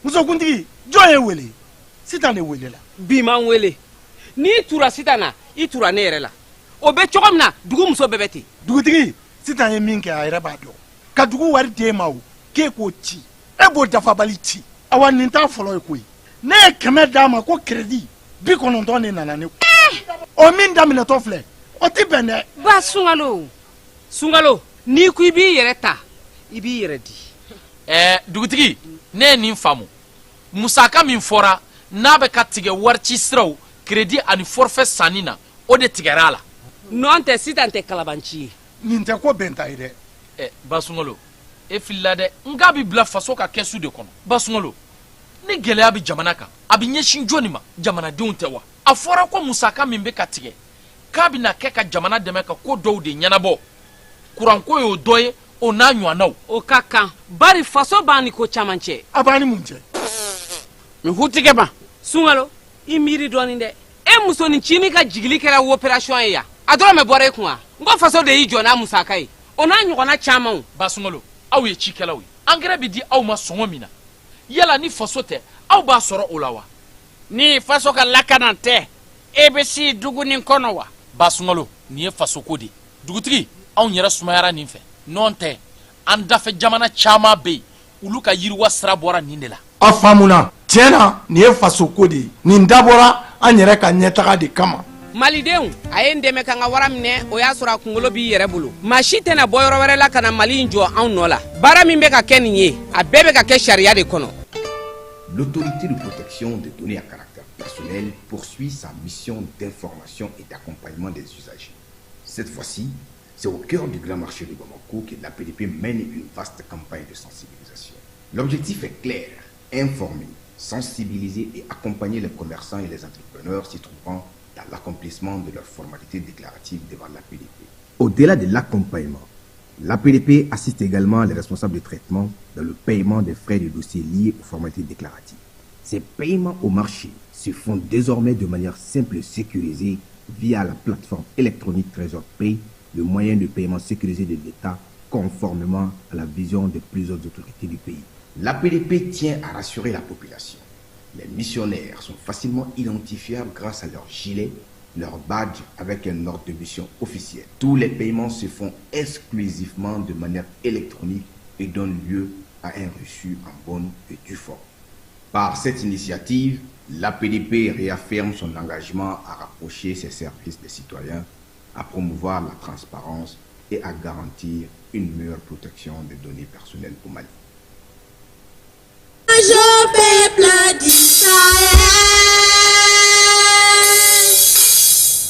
Speaker 12: musokuntigi, jɔn ye wele? Sitan de welela.
Speaker 4: Bi m'an wele. N'i tura Sitan na, i tura ne yɛrɛ la. O bɛ cogo min na, dugu muso bɛɛ bɛ ten.
Speaker 12: Dugutigi, Sitan ye min kɛ, a yɛrɛ b'a dɔn. Ka dugu wari d'e ma, o k'e k'o ci, e b'o dafabali ci. Awa, nin t'a fɔlɔ ye koyi. Ne ye 100 d'a ma ko crédit, 90 de nana ne kun. O min daminɛtɔ filɛ, o ti bɛn dɛ.
Speaker 4: Ba Sunkalo, Sunkalo, n'i ko i b'i yɛrɛ ta, i b'i yɛrɛ di.
Speaker 11: Ɛɛ dugutigi, ne ye nin faamu. Musaka min fɔra n'a bɛ ka tigɛ warici siraw, crédit ani forfait sanni na, o de tigɛra a la.
Speaker 4: Nɔn tɛ, Sitan tɛ kalabanci ye.
Speaker 12: Nin tɛ ko bɛnta ye dɛ.
Speaker 11: Ɛ Basunkalo, e filila dɛ. N k'a bɛ bila faso ka kɛsu de kɔnɔ. Basunkalo, ni gɛlɛya bɛ jamana kan, a bɛ ɲɛsin jɔnni ma? Jamanadenw tɛ wa? A fɔra ko musaka min bɛ ka tigɛ, k'a bɛna kɛ ka jamana dɛmɛ ka ko dɔw de ɲɛnabɔ. Kuranko y'o dɔ ye, o n'a ɲɔgɔnnaw.
Speaker 4: O ka kan, bari faso b'an ni ko caman cɛ.
Speaker 12: A b'an ni mun cɛ?
Speaker 3: N hutigɛ ma.
Speaker 4: Sunkalo, i miiri dɔɔnin dɛ. E musonin cinin ka jigili kɛra opération ye yan, a dɔrɔn bɛ bɔra e kun wa? N ko faso de y'i jɔ n'a musaka ye, o n'a ɲɔgɔnna camanw.
Speaker 11: Basunkalo, aw ye cikɛlaw ye, angɛrɛ bɛ di aw ma sɔngɔ min na, yala ni faso tɛ, aw b'a sɔrɔ o la wa?
Speaker 3: Ni faso ka lakana tɛ, e bɛ si dugu nin kɔnɔ wa?
Speaker 11: Basunkalo, nin ye fasoko de ye. Dugutigi, anw yɛrɛ sumayara nin fɛ. Nɔn tɛ, an dafɛ jamana caman bɛ yen, olu ka yiriwa sira bɔra nin de la.
Speaker 12: A faamuna. Tiɲɛ na, nin ye fasoko de ye. Nin dabɔra an yɛrɛ ka ɲɛtaga de kama.
Speaker 4: Malidenw, a ye n dɛmɛ ka n ka wara minɛ. O y'a sɔrɔ a kunkolo b'i yɛrɛ bolo. Maa si tɛna bɔ yɔrɔ wɛrɛ la ka na Mali in jɔ anw nɔ la. Baara min bɛ ka kɛ nin ye, a bɛɛ bɛ ka kɛ sariya de kɔnɔ.
Speaker 6: L'autorité de protection des données à caractère personnel poursuit sa mission d'information et d'accompagnement des usagers. Cette fois-ci, c'est au cœur du grand marché de Bamako que l'APDP mène une vaste campagne de sensibilisation. L'objectif est clair: informer, sensibiliser et accompagner les commerçants et les entrepreneurs s'y trouvant dans l'accomplissement de leurs formalités déclaratives devant l'APDP. Au-delà de l'accompagnement, l'APDP assiste également les responsables de traitement dans le paiement des frais de dossier liés aux formalités déclaratives. Ces paiements au marché se font désormais de manière simple et sécurisée via la plateforme électronique Trésor Pay, le moyen de paiement sécurisé de l'État, conformément à la vision de plusieurs autorités du pays. L'APDP tient à rassurer la population. Les missionnaires sont facilement identifiables grâce à leur gilet, leur badge avec un ordre de mission officiel. Tous les paiements se font exclusivement de manière électronique et donnent lieu à un reçu en bonne et due forme. Par cette initiative, l'APDP réaffirme son engagement à rapprocher ses services des citoyens, à promouvoir la transparence et à garantir une meilleure protection des données personnelles au Mali.
Speaker 13: Je peuple du Sahel,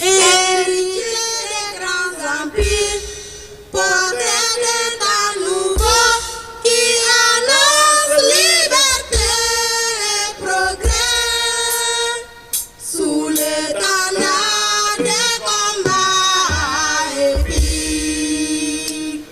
Speaker 13: héritier des grands empires, porteur d'un temps nouveau qui annonce liberté et progrès sous l'étendard des combats épiques.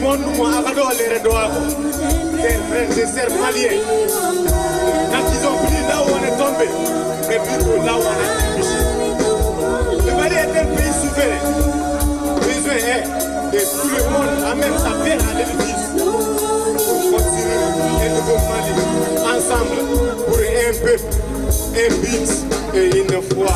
Speaker 7: Chers frères et sœurs maliens, n'accusons plus là où on est tombé, mais plutôt là où on a trébuché. Le Mali est un pays souverain. Besoin est que tout le monde amène sa pierre à l'édifice pour construire un nouveau Mali ensemble pour un peuple, un but et une foi.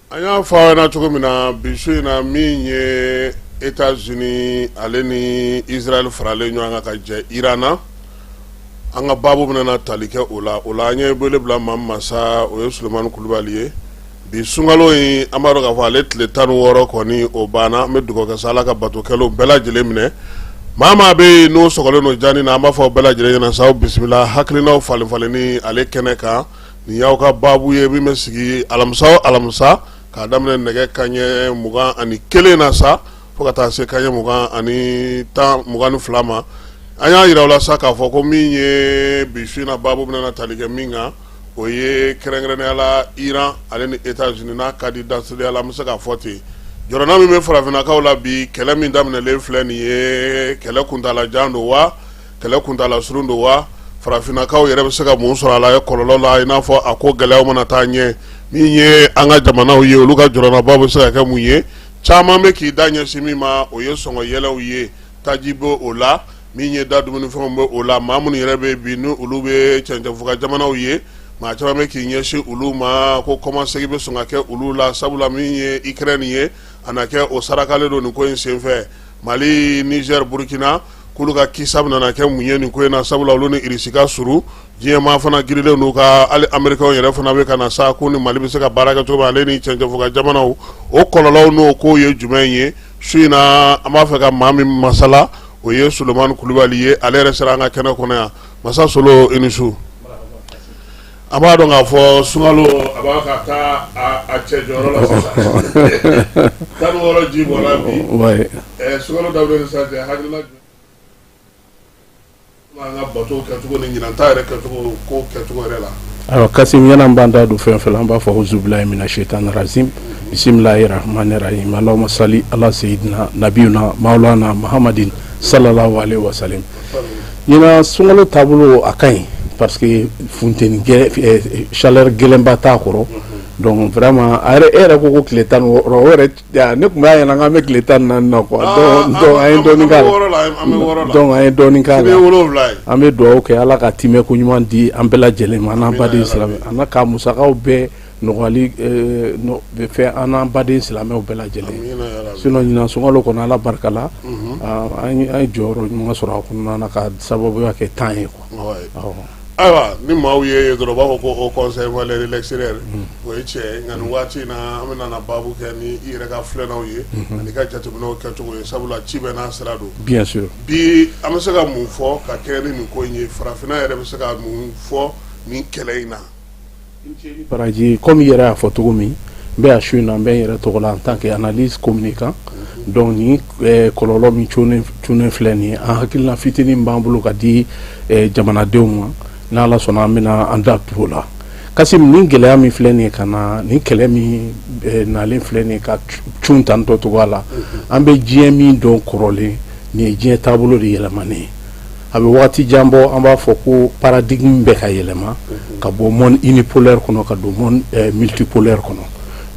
Speaker 5: An y'a fɔ aw ɲɛna cogo min na bi su in na min ye États-Unis ale ni Israël faralen ɲɔgɔn kan ka jɛ Iran na, an ka baabu bɛna na tali kɛ o la. O la an ye wele bila maa min ma sa, o ye Sulemani Kulubali ye. Bi sunkalo in, an b'a dɔn k'a fɔ ale tile 16 kɔni o banna. An bɛ dugawu kɛ sa, Ala ka bato kɛlenw bɛɛ lajɛlen minɛ. Maa maa bɛ yen n'o sɔgɔlen don jani na, an b'a fɔ bɛɛ lajɛlen ɲɛna sa, aw bisimila hakilinaw falen falenni ale kɛnɛ kan. Nin y'aw ka baabu ye min bɛ sigi alamisa o alamisa k'a daminɛ nɛgɛ kanɲɛ 21 na sa fo ka taa se kanɲɛ mugan ani tan 22 ma. An y'a jira aw la sa k'a fɔ ko min ye bi su in na baabu bɛna na tali kɛ min kan, o ye kɛrɛnkɛrɛnnenya la Iran ale ni États-Unis n'a ka di dasiriya la, an bɛ se k'a fɔ ten. Jɔrɔna min bɛ farafinnakaw la bi, kɛlɛ min daminɛlen filɛ nin ye, kɛlɛ kuntaalajan don wa, kɛlɛ kuntaala surun don wa, farafinnakaw yɛrɛ bɛ se ka mun sɔrɔ a la kɔlɔlɔ la, i n'a fɔ a ko gɛlɛyaw mana taa ɲɛ. Min ye an ka jamanaw ye, olu ka jɔrɔnaba bɛ se ka kɛ mun ye? Caman bɛ k'i da ɲɛsin min ma, o ye sɔngɔ yɛlɛw ye, taji bɛ o la, min ye da dumunifɛnw bɛ o la. Maa minnu yɛrɛ bɛ bi ni olu bɛ cɛncɛnfuga jamanaw ye, maa caman bɛ k'i ɲɛsin olu ma ko kɔmasegin bɛ sɔn ka kɛ olu la, sabula min ye Ukraine ye, a na kɛ o sarakalen don nin ko in senfɛ. Mali, Niger, Burkina, k'olu ka kisa bɛna kɛ mun ye nin ko in na, sabula olu ni Irisi ka surun. Diɲɛmaa fana girilen n'u ka, hali Américains yɛrɛ fana bɛ ka na sa ko ni Mali bɛ se ka baara kɛ cogo min, ale ni cɛncɛnfuga jamanaw, o kɔlɔlɔw n'o kow ye jumɛn ye? Su in na, an b'a fɛ ka maa min masala, o ye Sulemani Kulubali ye. Ale yɛrɛ sera an ka kɛnɛ kɔnɔ yan. Masa Solo, i ni su. An b'a dɔn k'a fɔ sunkalo a b'a ka taa a cɛ jɔyɔrɔ la sisan. 16 ji bɔra bi. Sunkalo daminɛ ni sisan cɛ, hakilina jumɛn an ka bato kɛcogo ni ɲinan ta yɛrɛ kɛcogo ko kɛcogo yɛrɛ la?
Speaker 14: Ayiwa Kasim, yan'an b'an da don fɛn fɛn la, an b'a fɔ auzubilahi mina shaitani rajim, bisimilahi rahmani rahim, allahumma sali ala seyidina nabiyuna maulana muhammadin sallallahu alaihi wasallam. Ɲinan sunkalo taabolo a ka ɲi parce que funteni chaleur gɛlɛnba t'a kɔrɔ. Donc vraiment a yɛrɛ, e yɛrɛ ko ko tile 16, o yɛrɛ ne tun b'a ɲɛna k'an bɛ tile 14 na quoi. Donc an ye dɔɔnin k'a la, donc an ye dɔɔnin k'a la. An bɛ dugawu kɛ Ala ka timɛ ko ɲuman di an bɛɛ lajɛlen ma, an n'an baden silamɛ, an ka musakaw bɛɛ nɔgɔyali fɛn an n'an baden silamɛw bɛɛ lajɛlen. Sinon ɲinan sunkalo kɔnɔ, Ala barika la, an ye jɔyɔrɔ ɲuman sɔrɔ a kɔnɔna na ka sababuya kɛ temps ye quoi.
Speaker 5: Ayiwa, ni maaw ye dɔrɔn u b'a fɔ ko haut conseil malien de l'extérieur, o ye tiɲɛ ye. Nka nin waati in na, an bɛna na baabu kɛ ni i yɛrɛ ka filɛnaw ye ani ka jateminɛw kɛcogo ye, sabula ci bɛɛ n'a sira don.
Speaker 14: Bien sûr.
Speaker 5: Bi an bɛ se ka mun fɔ ka kɛɲɛ ni nin ko in ye? Farafinna yɛrɛ bɛ se ka mun fɔ nin kɛlɛ in na?
Speaker 14: Baraji, komi i yɛrɛ y'a fɔ cogo min, n bɛ yan su in na, n bɛ n yɛrɛ tɔgɔ la en tant que analyste communicant. Donc nin kɔlɔlɔ min cunnen filɛ nin ye, an hakilina fitinin b'an bolo ka di jamanadenw ma. N'Ala sɔnna, an bɛna an da tu o la. Kasim, nin gɛlɛya min filɛ nin ye ka na, nin kɛlɛ min nalen filɛ nin ye ka cun tan tɔ cogoya la, an bɛ diɲɛ min dɔn kɔrɔlen, nin ye diɲɛ taabolo de yɛlɛmanen ye. A bɛ waati jan bɔ, an b'a fɔ ko paradigme bɛ ka yɛlɛma ka bɔ monde unipolaire kɔnɔ ka don monde multipolaire kɔnɔ.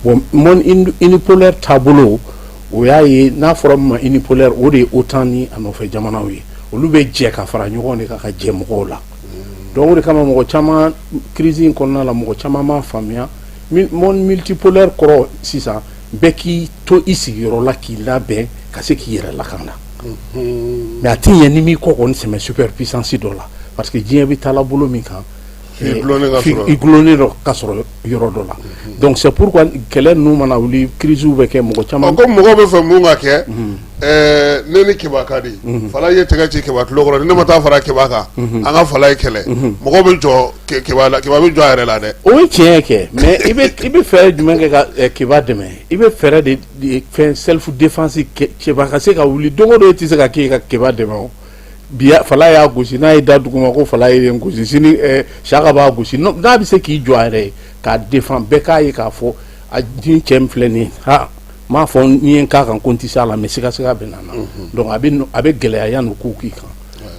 Speaker 14: Bon, monde unipolaire taabolo, o y'a ye n'a fɔra min ma unipolaire, o de ye OTAN ni a nɔfɛ jamanaw ye. Olu bɛ jɛ ka fara ɲɔgɔn de kan ka jɛ mɔgɔw la. Donc o de kama mɔgɔ caman, crise in kɔnɔna la, mɔgɔ caman m'a faamuya. Monde multipolaire kɔrɔ sisan, bɛɛ k'i to i sigiyɔrɔ la k'i labɛn ka se k'i yɛrɛ lakana. Mais a tɛ ɲɛ ni m'i kɔ kɔni sɛmɛ superpuissance dɔ la, parce que diɲɛ bɛ taa bolo min kan, i gulonnen dɔ ka sɔrɔ yɔrɔ dɔ la. Donc c'est pourquoi kɛlɛ ninnu mana wuli, crise bɛ kɛ, mɔgɔ caman
Speaker 5: ko mɔgɔw bɛ fɛ mun ka kɛ? Ne ni Keba ka di, Fala ye tɛgɛ ci Keba tulo kɔrɔ, ni ne ma taa fara Keba kan, an ka Fala ye kɛlɛ, mɔgɔw bɛ jɔ Keba la, Keba bɛ jɔ a yɛrɛ la dɛ.
Speaker 14: O ye tiɲɛ kɛ, mais i bɛ fɛɛrɛ jumɛn kɛ ka Keba dɛmɛ? I bɛ fɛɛrɛ de fɛn self défense, Keba ka se ka wuli. Don o don e tɛ se ka k'e ka Keba dɛmɛ. O bi Fala y'a gosi, n'a ye da duguma ko Fala ye n gosi, sini Saka b'a gosi. N'a bɛ se k'i jɔ a yɛrɛ ye k'a défend, bɛɛ k'a ye k'a fɔ a ni cɛ min filɛ nin ye, ha, n m'a fɔ n'i ye n k'a kan ko n tɛ se a la, mais sigasiga bɛ na n na. Donc a bɛ gɛlɛya yanni o kow k'i kan.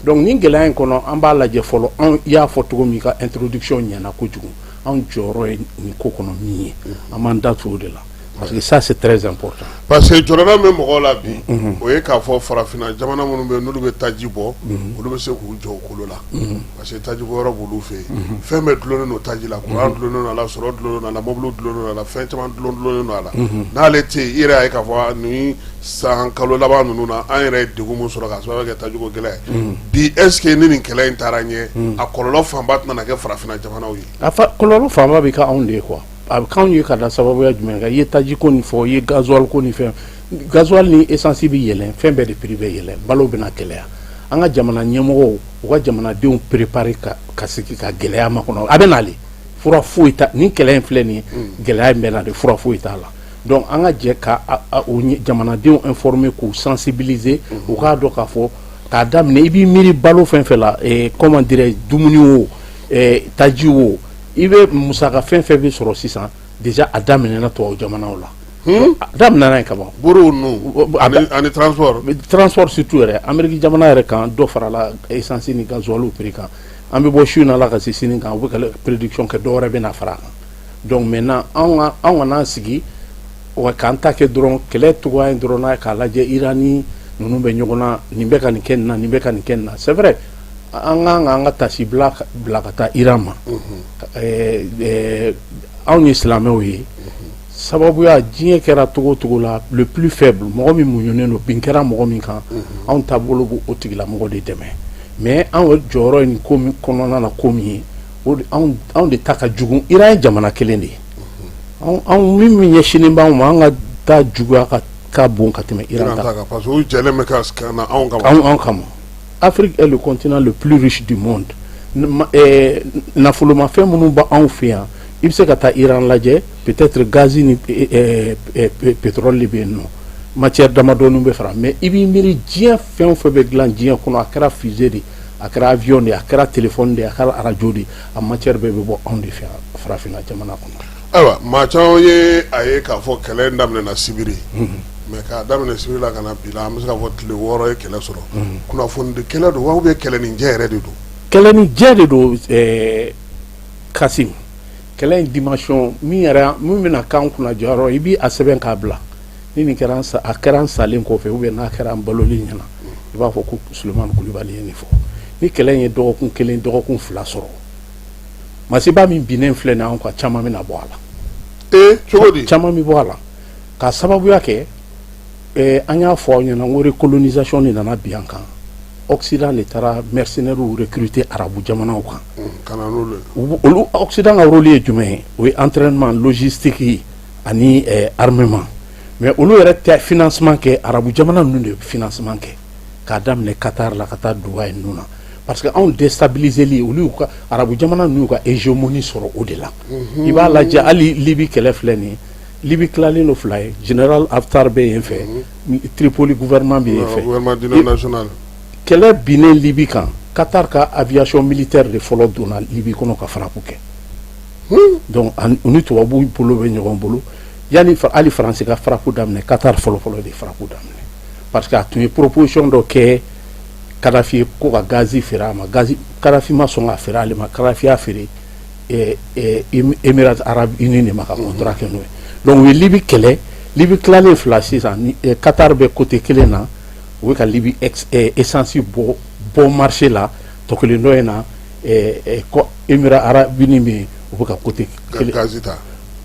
Speaker 14: Donc nin gɛlɛya in kɔnɔ, an b'a lajɛ fɔlɔ. Anw y'a fɔ cogo min, ka introduction ɲɛna kojugu. Anw jɔyɔrɔ ye nin ko kɔnɔ min ye, an b'an da tu o de la, parce que ça, c'est très important.
Speaker 5: Parce que jɔrɔna min mɔgɔw la bi, o ye k'a fɔ farafinna jamana minnu bɛ yen, n'olu bɛ taji bɔ, olu bɛ se k'u jɔ u kolo la, parce que taji bɔ yɔrɔ b'olu fɛ yen. Fɛn bɛɛ dulonnen don taji la: courant dulonnen don a la, sɔrɔ dulonnen don a la, mobili dulonnen don a la, fɛn caman dulonnen don a la. N'ale tɛ yen, i yɛrɛ y'a ye k'a fɔ nin san kalo laban ninnu na, an yɛrɛ ye degun min sɔrɔ k'a sababu kɛ tajiko gɛlɛya ye bi. Est ce que ni nin kɛlɛ in taara ɲɛ, a kɔlɔlɔ fanba tɛna kɛ farafinna jamanaw ye?
Speaker 14: A fa kɔlɔlɔ fanba bɛ kɛ anw de ye quoi. A bɛ k'anw ye ka da sababuya jumɛn kan? I ye taji ko nin fɔ, i ye gasoil ko nin fɛn. Gasoil ni essence bɛ yɛlɛn, fɛn bɛɛ de prix bɛ yɛlɛn, balo bɛna gɛlɛya. An ka jamana ɲɛmɔgɔw, u ka jamanadenw préparer ka sigi ka gɛlɛya makɔnɔ. A bɛ nalen, fura foyi ta nin kɛlɛ in filɛ nin ye, gɛlɛya in bɛ na de, fura foyi t'a la. Donc an ka jɛ ka o jamanadenw informer, k'u sensibiliser, u k'a dɔn k'a fɔ k'a daminɛ i b'i miiri balo fɛn fɛn la, comment dirais, dumuni o, taji o, i bɛ musaka fɛn fɛn bɛ sɔrɔ sisan, déjà a daminɛna tubabu jamanaw la. A daminɛna yen kaban.
Speaker 5: Buru ninnu ani transport.
Speaker 14: Transport surtout yɛrɛ. Amérique jamana yɛrɛ kan, dɔ farala essence ni gasoil prix kan. An bɛ bɔ su in na la ka se sini kan, u bɛ ka prédiction kɛ, dɔ wɛrɛ bɛ na fara a kan. Donc maintenant, anw ka n'an sigi wa k'an ta kɛ dɔrɔn kɛlɛ cogoya in dɔrɔn na, k'a lajɛ Iran ni ninnu bɛ ɲɔgɔn na, nin bɛ ka nin kɛ nin na, nin bɛ ka nin kɛ nin na. C'est vrai, an kan k'an ka tasi bila bila ka taa Iran ma. Anw ye silamɛw ye. Sababuya diɲɛ kɛra cogo o cogo la, le plus faible, mɔgɔ min muɲunen don, bin kɛra mɔgɔ min kan, anw taabolo b'o tigilamɔgɔ de dɛmɛ. Mais anw jɔyɔrɔ ye nin ko min kɔnɔna na, ko min ye o de, anw de ta ka jugu. Iran ye jamana kelen de ye. Anw min ɲɛsinnen b'anw ma, an ka ta juguya ka bon ka tɛmɛ Iran ta
Speaker 5: kan, parce que u jɛlen bɛ ka na anw kama.
Speaker 14: Anw kama. Afrique est le continent le plus riche du monde. Nafolomafɛn minnu b'anw fɛ yan, i bɛ se ka taa Iran lajɛ, peut-être gaz ni pétrole de bɛ yen nɔ, matière damadɔni bɛ fara. Mais i b'i miiri diɲɛ fɛn o fɛn bɛ dilan diɲɛ kɔnɔ, a kɛra fusée de, a kɛra avion de, a kɛra téléphone de, a kɛra radio de, a matière bɛɛ bɛ bɔ anw de fɛ yan, farafinna jamana kɔnɔ.
Speaker 5: Ayiwa, maa caman ye a ye k'a fɔ kɛlɛ in daminɛna sibiri, mais k'a daminɛ sibiri la ka na bi la, an bɛ se k'a fɔ tile 6 ye kɛlɛ sɔrɔ. Kunnafoni di kɛlɛ don wa, ou bien kɛlɛ ni jɛ yɛrɛ de don?
Speaker 14: Kɛlɛ ni jɛ de don, Kasim. Kɛlɛ in dimension min yɛrɛ min bɛna k'an kunna jɔyɔrɔ, i bɛ a sɛbɛn k'a bila ni nin kɛra, a kɛra an salen kɔfɛ, ou bien n'a kɛra an balolen ɲɛna, i b'a fɔ ko Sulemani Kulibali ye nin fɔ. Ni kɛlɛ in ye dɔgɔkun 1, dɔgɔkun 2 sɔrɔ, masiba min binnen filɛ nin ye anw kan, caman bɛna bɔ a la.
Speaker 5: Ee, cogo di?
Speaker 14: Caman bɛ bɔ a la k'a sababuya kɛ an y'a fɔ aw ɲɛna ko recolonisation de nana bin an kan. Occident de taara mercenaires recruter arabu jamanaw kan.
Speaker 5: Ka na n'olu ye.
Speaker 14: Olu Occident ka rôle ye jumɛn ye? O ye entraînement logistique ani armement. Mais olu yɛrɛ tɛ financement kɛ, arabu jamana ninnu de bɛ financement kɛ, k'a daminɛ Qatar la ka taa Dubaï ninnu na. Parce que anw déstabiliseli, olu y'u ka arabu jamana ninnu y'u ka hégémonie sɔrɔ o de la. I b'a lajɛ, hali Libi kɛlɛ filɛ nin ye, Libi tilalen don fila ye, général Haftar bɛ yen fɛ, Tripoli gouvernement bɛ yen fɛ.
Speaker 5: Gouvernement d'union nationale.
Speaker 14: Kɛlɛ binnen Libi kan, Qatar ka aviation militaire de fɔlɔ donna Libi kɔnɔ ka frappe kɛ. Donc u ni tubabuw bolo bɛ ɲɔgɔn bolo. Yanni hali Faransi ka frappe daminɛ, Qatar fɔlɔ-fɔlɔ de frappe daminɛ, parce que a tun ye proposition dɔ kɛ Kadafi ye ko ka gazi feere a ma. Gazi, Kadafi ma sɔn ka feere ale ma. Kadafi y'a feere Émirats Arabes Unis de ma ka contrat kɛ n'o ye. Donc u ye Libi kɛlɛ, Libi tilalen fila sisan ni Qatar bɛ côté kelen na, u bɛ ka Libi essence bɔ bon marché la, tɔ kelen dɔ in na, ko Émirats Arabes Unis bɛ yen, u bɛ ka côté kelen
Speaker 5: gazi ta.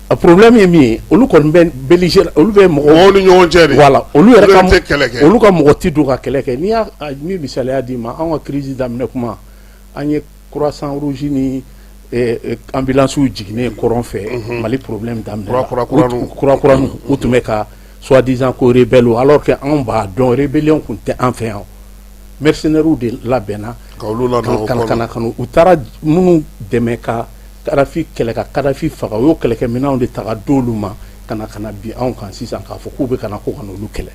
Speaker 14: A problème ye min ye, olu kɔni bɛ belligérant, olu bɛ mɔgɔw
Speaker 5: mɔgɔw ni ɲɔgɔn cɛ de.
Speaker 14: Voilà, olu yɛrɛ ka
Speaker 5: tɛ kɛlɛ kɛ.
Speaker 14: Olu ka mɔgɔ ti don ka kɛlɛ kɛ. N'i y'a min misaliya d'i ma, anw ka crise daminɛ kuma, an ye Croissant Rouge ni ambulance jiginnen kɔrɔn fɛ, Mali problème daminɛ.
Speaker 5: Kura kura.
Speaker 14: Kura kuraninw, u tun bɛ ka soi-disant ko rebelle, alors que anw b'a dɔn rébellion tun tɛ an fɛ yan. Mercenaires de labɛnna
Speaker 5: ka olu la
Speaker 14: ka na ka u taara minnu dɛmɛ ka Kadafi kɛlɛ, ka Kadafi faga, u y'o kɛlɛkɛminɛnw de ta ka d'olu ma ka na bin anw kan sisan, k'a fɔ k'u bɛ ka na ko ka n'olu kɛlɛ.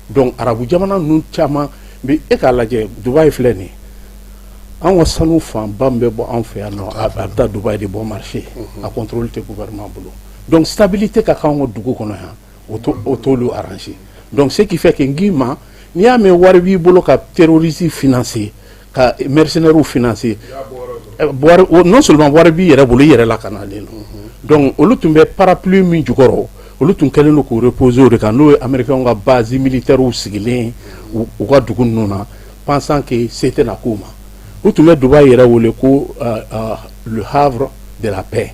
Speaker 14: Donc arabu jamana ninnu caman bɛ, e k'a lajɛ, Dubayi filɛ nin ye, anw ka sanu fanba min bɛ bɔ anw fɛ yan nɔ, a bɛ taa Dubayi de bon marché, a contrôle tɛ gouvernement bolo. Donc stabilité ka k'anw ka dugu kɔnɔ yan, o t'olu arranger. Donc ce qui fait que n k'i ma, n'i y'a mɛn wari b'i bolo ka terrorisme financer, ka mercenaires financer, non seulement wari b'i yɛrɛ bolo, i yɛrɛ lakanalen don. Donc olu tun bɛ parapluie min jukɔrɔ, olu tun kɛlen don k'u reposer o de kan, n'o ye américains ka base militaire sigilen u ka dugu ninnu na, pensant que se tɛna k'u ma. U tun bɛ Dubaï yɛrɛ wele ko le havre de la paix.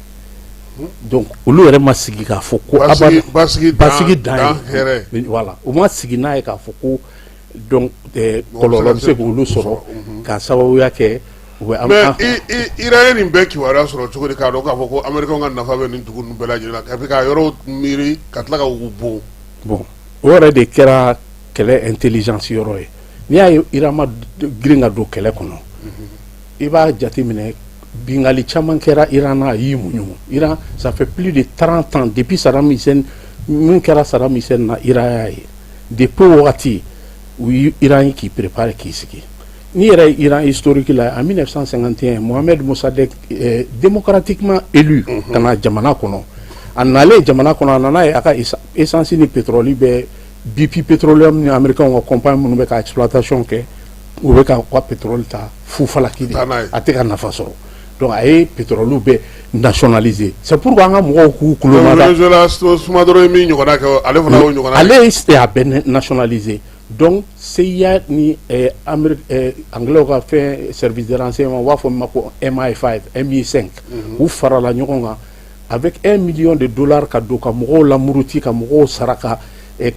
Speaker 14: Donc olu yɛrɛ ma sigi k'a fɔ ko
Speaker 5: basigi
Speaker 14: dan ye, voilà, u ma sigi n'a ye k'a fɔ ko donc kɔlɔlɔ bɛ se k'olu sɔrɔ k'a sababuya kɛ u bɛ.
Speaker 5: Mais Iran ye nin bɛɛ kibaruya sɔrɔ cogo di, k'a dɔn k'a fɔ ko américains ka nafa bɛ nin dugu ninnu bɛɛ lajɛlen na, ka ka yɔrɔ miiri ka tila ka u bon?
Speaker 14: Bon, o yɛrɛ de kɛra kɛlɛ intelligence yɔrɔ ye. N'i y'a ye Iran ma girin ka don kɛlɛ kɔnɔ, i b'a jateminɛ, bingali caman kɛra Iran na, a y'i muɲu. Iran, ça fait plus de 30 ans depuis Saddam Hussein, min kɛra Saddam Hussein na, Iran y'a ye depuis o wagati, u ye Iran ye k'i préparer k'i sigi. N'i yɛrɛ ye Iran historique la, en 1951, Mohamed Mossadegh démocratiquement élu ka na jamana kɔnɔ, a nalen jamana kɔnɔ, a nana ye a ka essence ni pétrole bɛ BP Petroleum ni américains ka compagnie minnu bɛ ka exploitation kɛ, u bɛ ka u ka pétrole ta fufalaki de, a tɛ ka nafa sɔrɔ. Donc a ye pétrole bɛɛ nationaliser. C'est pourquoi an ka mɔgɔw k'u kulo mada.
Speaker 5: Venezuela, Maduro ye min ɲɔgɔnna kɛ, ale fana y'o ɲɔgɔnna.
Speaker 14: Ale ye a bɛɛ nationaliser. Donc CIA ni Amérique, anglais ka fɛn service de renseignement, u b'a fɔ min ma ko MI5, MI5, u farala ɲɔgɔn kan avec 1 million de dollars ka don ka mɔgɔw lamuruti, ka mɔgɔw sara ka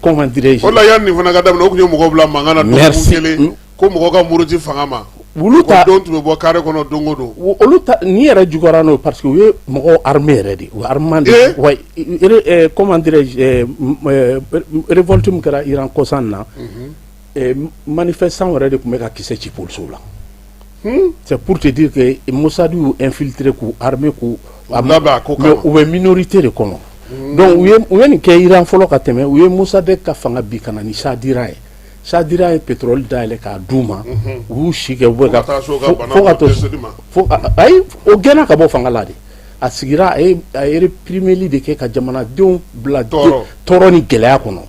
Speaker 14: comment dirais-je.
Speaker 5: O la yanni nin fana ka daminɛ, o tun ye mɔgɔw bila mankan na dɔgɔkun kelen ko mɔgɔw ka muruti fanga ma.
Speaker 14: Olu ta
Speaker 5: don tun bɛ bɔ carré kɔnɔ don o don.
Speaker 14: Olu ta ni yɛrɛ juguyara n'o, parce que u ye mɔgɔw armé yɛrɛ de, u armement de. Ouais, comment dirais-je, révolte min kɛra Iran kɔsan na, manifestant yɛrɛ de tun bɛ ka kisɛ ci polisiw la. C'est pour te dire que Mossad y'u infiltré k'u armé k'u
Speaker 5: labɛn a ko kama.
Speaker 14: Mais u bɛ minorité de kɔnɔ. Donc u ye nin kɛ Iran fɔlɔ ka tɛmɛ, u ye Mossadegh ka fanga bi ka na ni Shah d'Iran ye. Shah d'Iran ye pétrole dayɛlɛ k'a d'u ma, u y'u si kɛ u bɛ ka
Speaker 5: fo
Speaker 14: ka to fo ayi, o gɛnna ka bɔ fanga la de. A sigira, a ye réprimeli de kɛ ka jamanadenw bila tɔɔrɔ ni gɛlɛya kɔnɔ.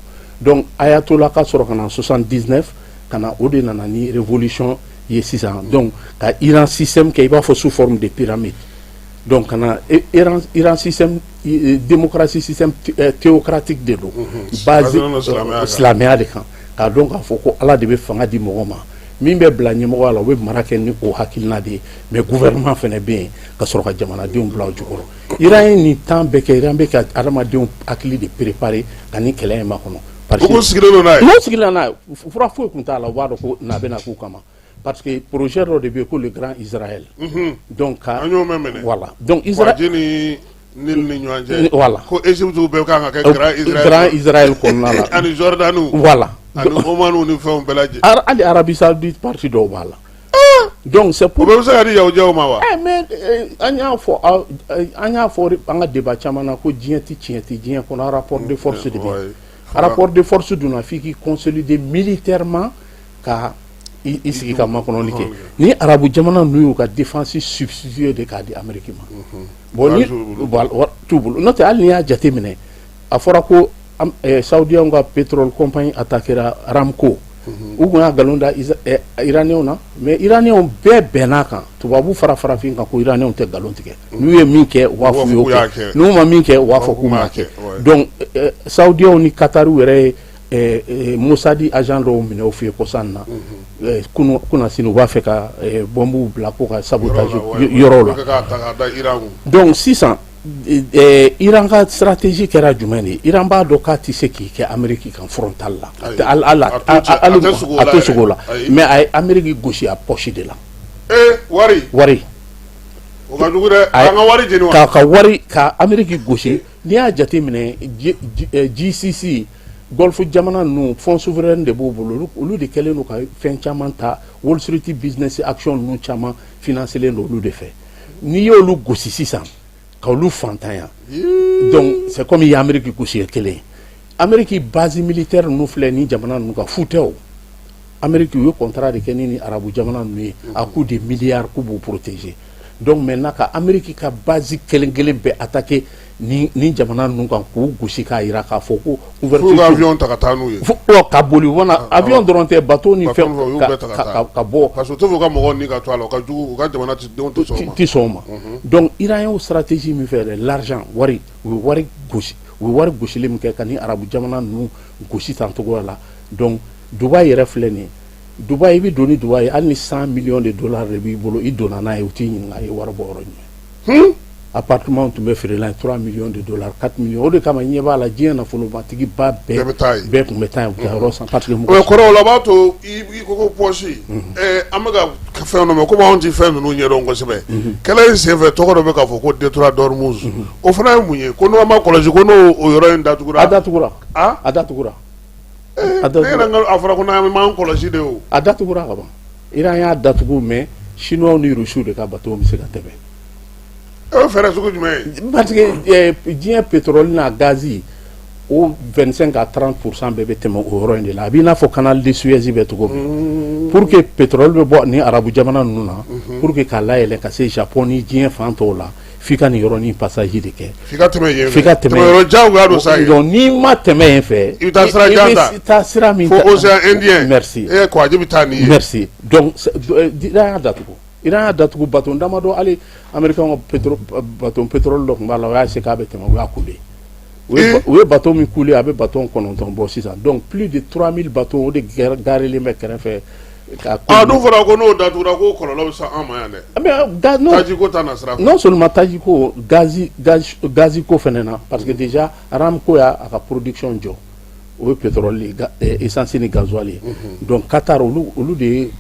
Speaker 14: Donc ayatollah ka sɔrɔ ka na 79 ka na, o de nana ni révolution ye sisan. Donc ka Iran système kɛ i b'a fɔ sous forme de pyramide. Donc ka na Iran système, démocratie, système théocratique de don, basé silamɛya de kan, k'a dɔn k'a fɔ ko Ala de bɛ fanga di mɔgɔ ma, min bɛ bila ɲɛmɔgɔya la, o bɛ mara kɛ ni o hakilina de ye. Mais gouvernement fana bɛ yen ka sɔrɔ ka jamanadenw bila o jukɔrɔ. Iran ye nin temps bɛɛ kɛ, Iran bɛ ka adamadenw hakili de préparer ka nin kɛlɛ in makɔnɔ.
Speaker 5: Parce que u sigilen don n'a ye.
Speaker 14: N'u sigilen n'a ye, fura foyi tun t'a la. U b'a dɔn ko na bɛ na k'u kama, parce que projet dɔ de bɛ yen ko le grand Israël. Donc ka
Speaker 5: an y'o mɛn minɛ.
Speaker 14: Voilà, donc Israël
Speaker 5: Kɔji ni Nil ni ɲɔgɔn cɛ.
Speaker 14: Voilà.
Speaker 5: Ko Égypte bɛɛ kan ka kɛ grand Israël.
Speaker 14: Grand Israël kɔnɔna la.
Speaker 5: Ani Jordanie.
Speaker 14: Voilà.
Speaker 5: Ani Oman ni fɛnw bɛɛ lajɛlen.
Speaker 14: Hali Arabie Saoudite parti dɔw b'a la. Donc c'est pour
Speaker 5: O bɛɛ bɛ se ka di yahudiyaw ma wa?
Speaker 14: Eh, mais an y'a fɔ an ka débat caman na ko diɲɛ ti tiɲɛ ti diɲɛ kɔnɔ, rapport de force de bɛ yen. Rapport de force dun na, f'i k'i consolider militairement ka i sigi ka makɔnɔli kɛ. Ni arabu jamana ninnu y'u ka défense substituer de k'a di Amérique ma, bon, ni voilà, t'u bolo. N'o tɛ, hali n'i y'a jateminɛ, a fɔra ko Saoudiens ka pétrole compagnie attaquera Aramco, u kun y'a nkalon da Iraniens na, mais Iraniens bɛɛ bɛnn'a kan, tubabu fara farafin kan, ko Iraniens tɛ nkalon tigɛ. N'u ye min kɛ, u b'a fɔ u y'o kɛ, n'u ma min kɛ, u b'a fɔ k'u m'a kɛ. Donc Saoudiens ni Qatariw yɛrɛ ye Mossad agent dɔw minɛ u fɛ yen kɔsan na, kunasini u b'a fɛ ka bombew bila ko ka sabotage yɔrɔw la. Donc sisan Iran ka stratégie kɛra jumɛn de ye? Iran b'a dɔn k'a tɛ se k'i kɛ Amérique kan frontal la, hali a tɛ sogo la, mais a ye Amérique gosi a poche de la.
Speaker 5: Wari.
Speaker 14: Wari.
Speaker 5: O ka jugu dɛ, an ka wari jeni wa?
Speaker 14: Ka wari ka Amérique gosi. N'i y'a jateminɛ, GCC, Golfe jamana ninnu, fonds souverain de b'u bolo. Olu de kɛlen don ka fɛn caman ta, Wall Street business action ninnu caman financelen don olu de fɛ. N'i y'olu gosi sisan ka olu fantanya, donc c'est comme i ye Amérique gosi ye kelen ye. Amérique base militaire ninnu filɛ ni jamana ninnu kan, fu tɛ o. Amérique, u ye contrat de kɛ ni arabu jamana ninnu ye à coup de milliards k'u b'u protéger. Donc maintenant, ka Amérique ka base kelen kelen bɛɛ attaquer ni jamana ninnu kan, k'u gosi, k'a jira k'a fɔ ko
Speaker 5: couverture. F'u ka avion ta ka taa n'u ye.
Speaker 14: Ka boli wana, avion dɔrɔn tɛ, bateau ni fɛn ka bɔ.
Speaker 5: Parce que u tɛ fɛ u ka mɔgɔw ni ka to a la, u ka jugu, u ka jamana denw tɛ sɔn o ma.
Speaker 14: Tɛ sɔn o ma. Donc Iran y'o stratégie min fɛ dɛ, l'argent, wari, u ye wari gosi, u ye wari gosili min kɛ ka ni arabu jamana ninnu gosi tan cogoya la. Donc Dubaï yɛrɛ filɛ nin ye, Dubaï, i bɛ don ni Dubaï ye, hali ni 100 millions de dollars de b'i bolo, i donna n'a ye, u t'i ɲininka i ye wari bɔ yɔrɔ jumɛn. Appartement tun bɛ feere la 3 millions de dollars, 4 millions. O de kama ɲɛ b'a la, diɲɛ nafolobatigi ba bɛɛ
Speaker 5: bɛ taa yen,
Speaker 14: bɛɛ tun bɛ taa yen, u bɛ taa yɔrɔ san parce que
Speaker 5: mɔgɔ. O kɔrɔ, o la b'a to i ko poche, an bɛ ka fɛn dɔ mɛn, komi anw tɛ fɛn ninnu ɲɛdɔn kosɛbɛ. Kɛlɛ in senfɛ, tɔgɔ dɔ bɛ k'a fɔ ko détroit d'Ormuz, o fana ye mun ye? Ko n'an ma kɔlɔsi, ko n'o o yɔrɔ in datugura.
Speaker 14: A datugura. A datugura.
Speaker 5: A datugura. A fɔra ko n'an m'an kɔlɔsi de o.
Speaker 14: A datugura ka ban. Iran y'a datugu, mais Chinois ni Russiw de ka bateau bɛ se ka tɛmɛ.
Speaker 5: O ye fɛɛrɛ sugu jumɛn
Speaker 14: ye? Parce que diɲɛ pétrole n'a gazi, o 25 à 30% bɛɛ bɛ tɛmɛ o yɔrɔ in de la. A b'i n'a fɔ canal de Suez bɛ cogo min, pour que pétrole bɛ bɔ ni arabu jamana ninnu na, pour que k'a layɛlɛn ka se Japon ni diɲɛ fan tɔw la, f'i ka nin yɔrɔnin passage de kɛ.
Speaker 5: F'i ka tɛmɛ yen fɛ.
Speaker 14: F'i ka tɛmɛ
Speaker 5: yɔrɔ jagoya don sa yen.
Speaker 14: Donc n'i ma tɛmɛ yen fɛ,
Speaker 5: i bɛ taa sira jan ta.
Speaker 14: I bɛ taa sira min
Speaker 5: fo océan Indien.
Speaker 14: Merci.
Speaker 5: E kɔgɔji bɛ taa nin ye.
Speaker 14: Merci. Donc Iran y'a datugu. Iran y'a datugu, bateau damadɔ, hali américain ka pétrole, bateau pétrole dɔ tun b'a la, o y'a essayé k'a bɛ tɛmɛ, u y'a couler. U ye bateau min couler, a bɛ bateau 9 bɔ sisan. Donc plus de 3000 bateaux, o de garelen bɛ kɛrɛfɛ.
Speaker 5: A dun fɔra ko n'o datugura, ko kɔlɔlɔ bɛ se an ma yan dɛ.
Speaker 14: Mais gaz non.
Speaker 5: Taji ko ta na sira fɛ.
Speaker 14: Non seulement taji ko, gazi ko fɛnɛ na, parce que déjà Aramco y'a a ka production jɔ, o ye pétrole, essence ni gasoil ye. Donc Qatar, olu de ye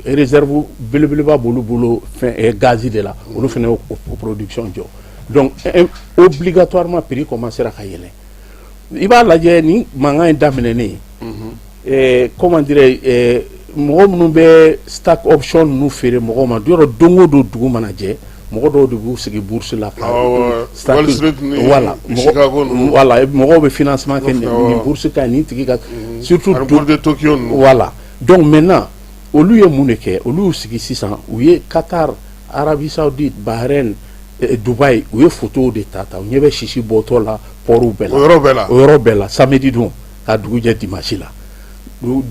Speaker 14: réserve belebeleba b'olu bolo fɛn gazi de la, olu fɛnɛ y'o production jɔ. Donc obligatoirement prix commencera ka yɛlɛ. I b'a lajɛ, ni mankan in daminɛnen, comment dirais, mɔgɔ minnu bɛ stock option ninnu feere mɔgɔw ma, yɔrɔ don o don dugu mana jɛ, mɔgɔ dɔw de b'u sigi bourse la.
Speaker 5: Ka Wall Street ni Chicago ninnu.
Speaker 14: Voilà, mɔgɔw bɛ financement kɛ nin bourse ka nin tigi ka, surtout
Speaker 5: bourse de Tokyo ninnu.
Speaker 14: Voilà. Donc maintenant, olu ye mun de kɛ? Olu y'u sigi sisan, u ye Qatar, Arabie Saoudite, Bahreïn, Dubaï, u ye photos de ta ta, u ɲɛ bɛ sisi bɔtɔ la port bɛɛ la.
Speaker 5: O yɔrɔ bɛɛ la.
Speaker 14: O yɔrɔ bɛɛ la, samedi don ka dugu jɛ dimanche la.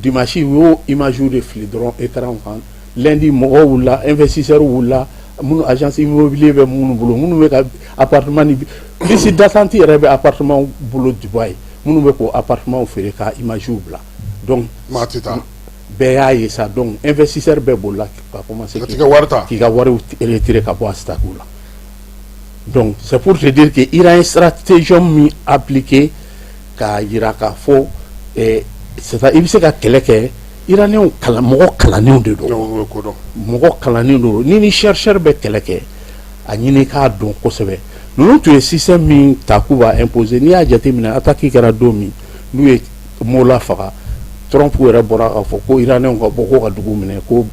Speaker 14: Dimanche, u y'o image de fili dɔrɔn écran kan. Lundi, mɔgɔw wulila, investisseurs wulila, minnu agence immobilier bɛ minnu bolo, minnu bɛ ka appartement ni liste d'attente yɛrɛ bɛ appartement bolo Dubaï, minnu bɛ k'o appartement feere ka image bila. Donc
Speaker 5: maa tɛ taa.
Speaker 14: Bɛɛ y'a ye sa. Donc investisseur bɛɛ bolila ka commencer
Speaker 5: ka t'i ka wari ta,
Speaker 14: k'i ka wariw retirer ka bɔ a stock la. Donc c'est pour te dire que Iran ye stratégie min appliqué k'a jira k'a fɔ, c'est à dire i bɛ se ka kɛlɛ kɛ. Iraniyɛnw kalan, mɔgɔ kalannenw de don, mɔgɔ kalannen don. Ni chercheur bɛ kɛlɛ kɛ, a ɲini k'a dɔn kosɛbɛ. Ninnu tun ye système min ta k'u b'a imposer, n'i y'a jateminɛ, attaque kɛra don min n'u ye Mola faga, Trump yɛrɛ bɔra k'a fɔ ko iraniyɛnw ka bɔ ko ka dugu minɛ, ko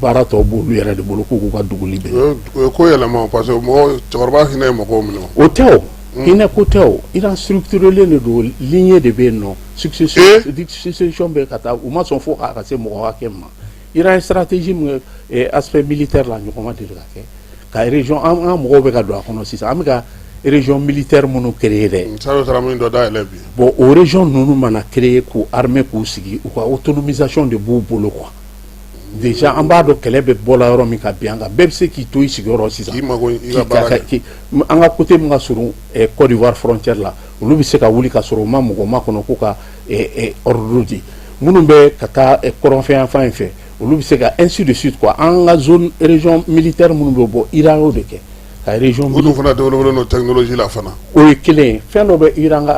Speaker 14: baara tɔ b'olu yɛrɛ de bolo, k'u k'u ka dugu libérer.
Speaker 5: O ye ko yɛlɛma, parce que mɔgɔ cɛkɔrɔba hinɛ ye mɔgɔw minɛ.
Speaker 14: O tɛ, o hinɛ ko tɛ. O Iran structurelen de don, lignée de bɛ yen nɔ, succession bɛ ka taa. U ma sɔn fo a ka se mɔgɔ hakɛ ma. Iran ye stratégie min kɛ aspect militaire la, ɲɔgɔn ma deli ka kɛ ka région. An ka mɔgɔw bɛ ka don a kɔnɔ sisan. An bɛ ka région militaire minnu créer dɛ.
Speaker 5: Saro taara min dɔ dayɛlɛ bi.
Speaker 14: Bon, o région ninnu mana créer, k'u armée k'u sigi, u ka autonomisation de b'u bolo quoi. Déjà an b'a dɔn kɛlɛ bɛ bɔla yɔrɔ min ka bin an kan, bɛɛ bɛ se k'i to i sigiyɔrɔ sisan.
Speaker 5: K'i mago i ka baara kɛ.
Speaker 14: An ka côté min ka surun Côte d'Ivoire frontière la, olu bɛ se ka wuli ka sɔrɔ u ma mɔgɔ makɔnɔ k'u ka ordre di. Minnu bɛ ka taa kɔrɔnfɛ yanfan in fɛ, olu bɛ se ka, ainsi de suite quoi. An ka zone région militaire minnu bɛ bɔ, Iran y'o de kɛ ka région.
Speaker 5: O dun fana développé don technologie la fana.
Speaker 14: O ye kelen ye. Fɛn dɔ bɛ Iran ka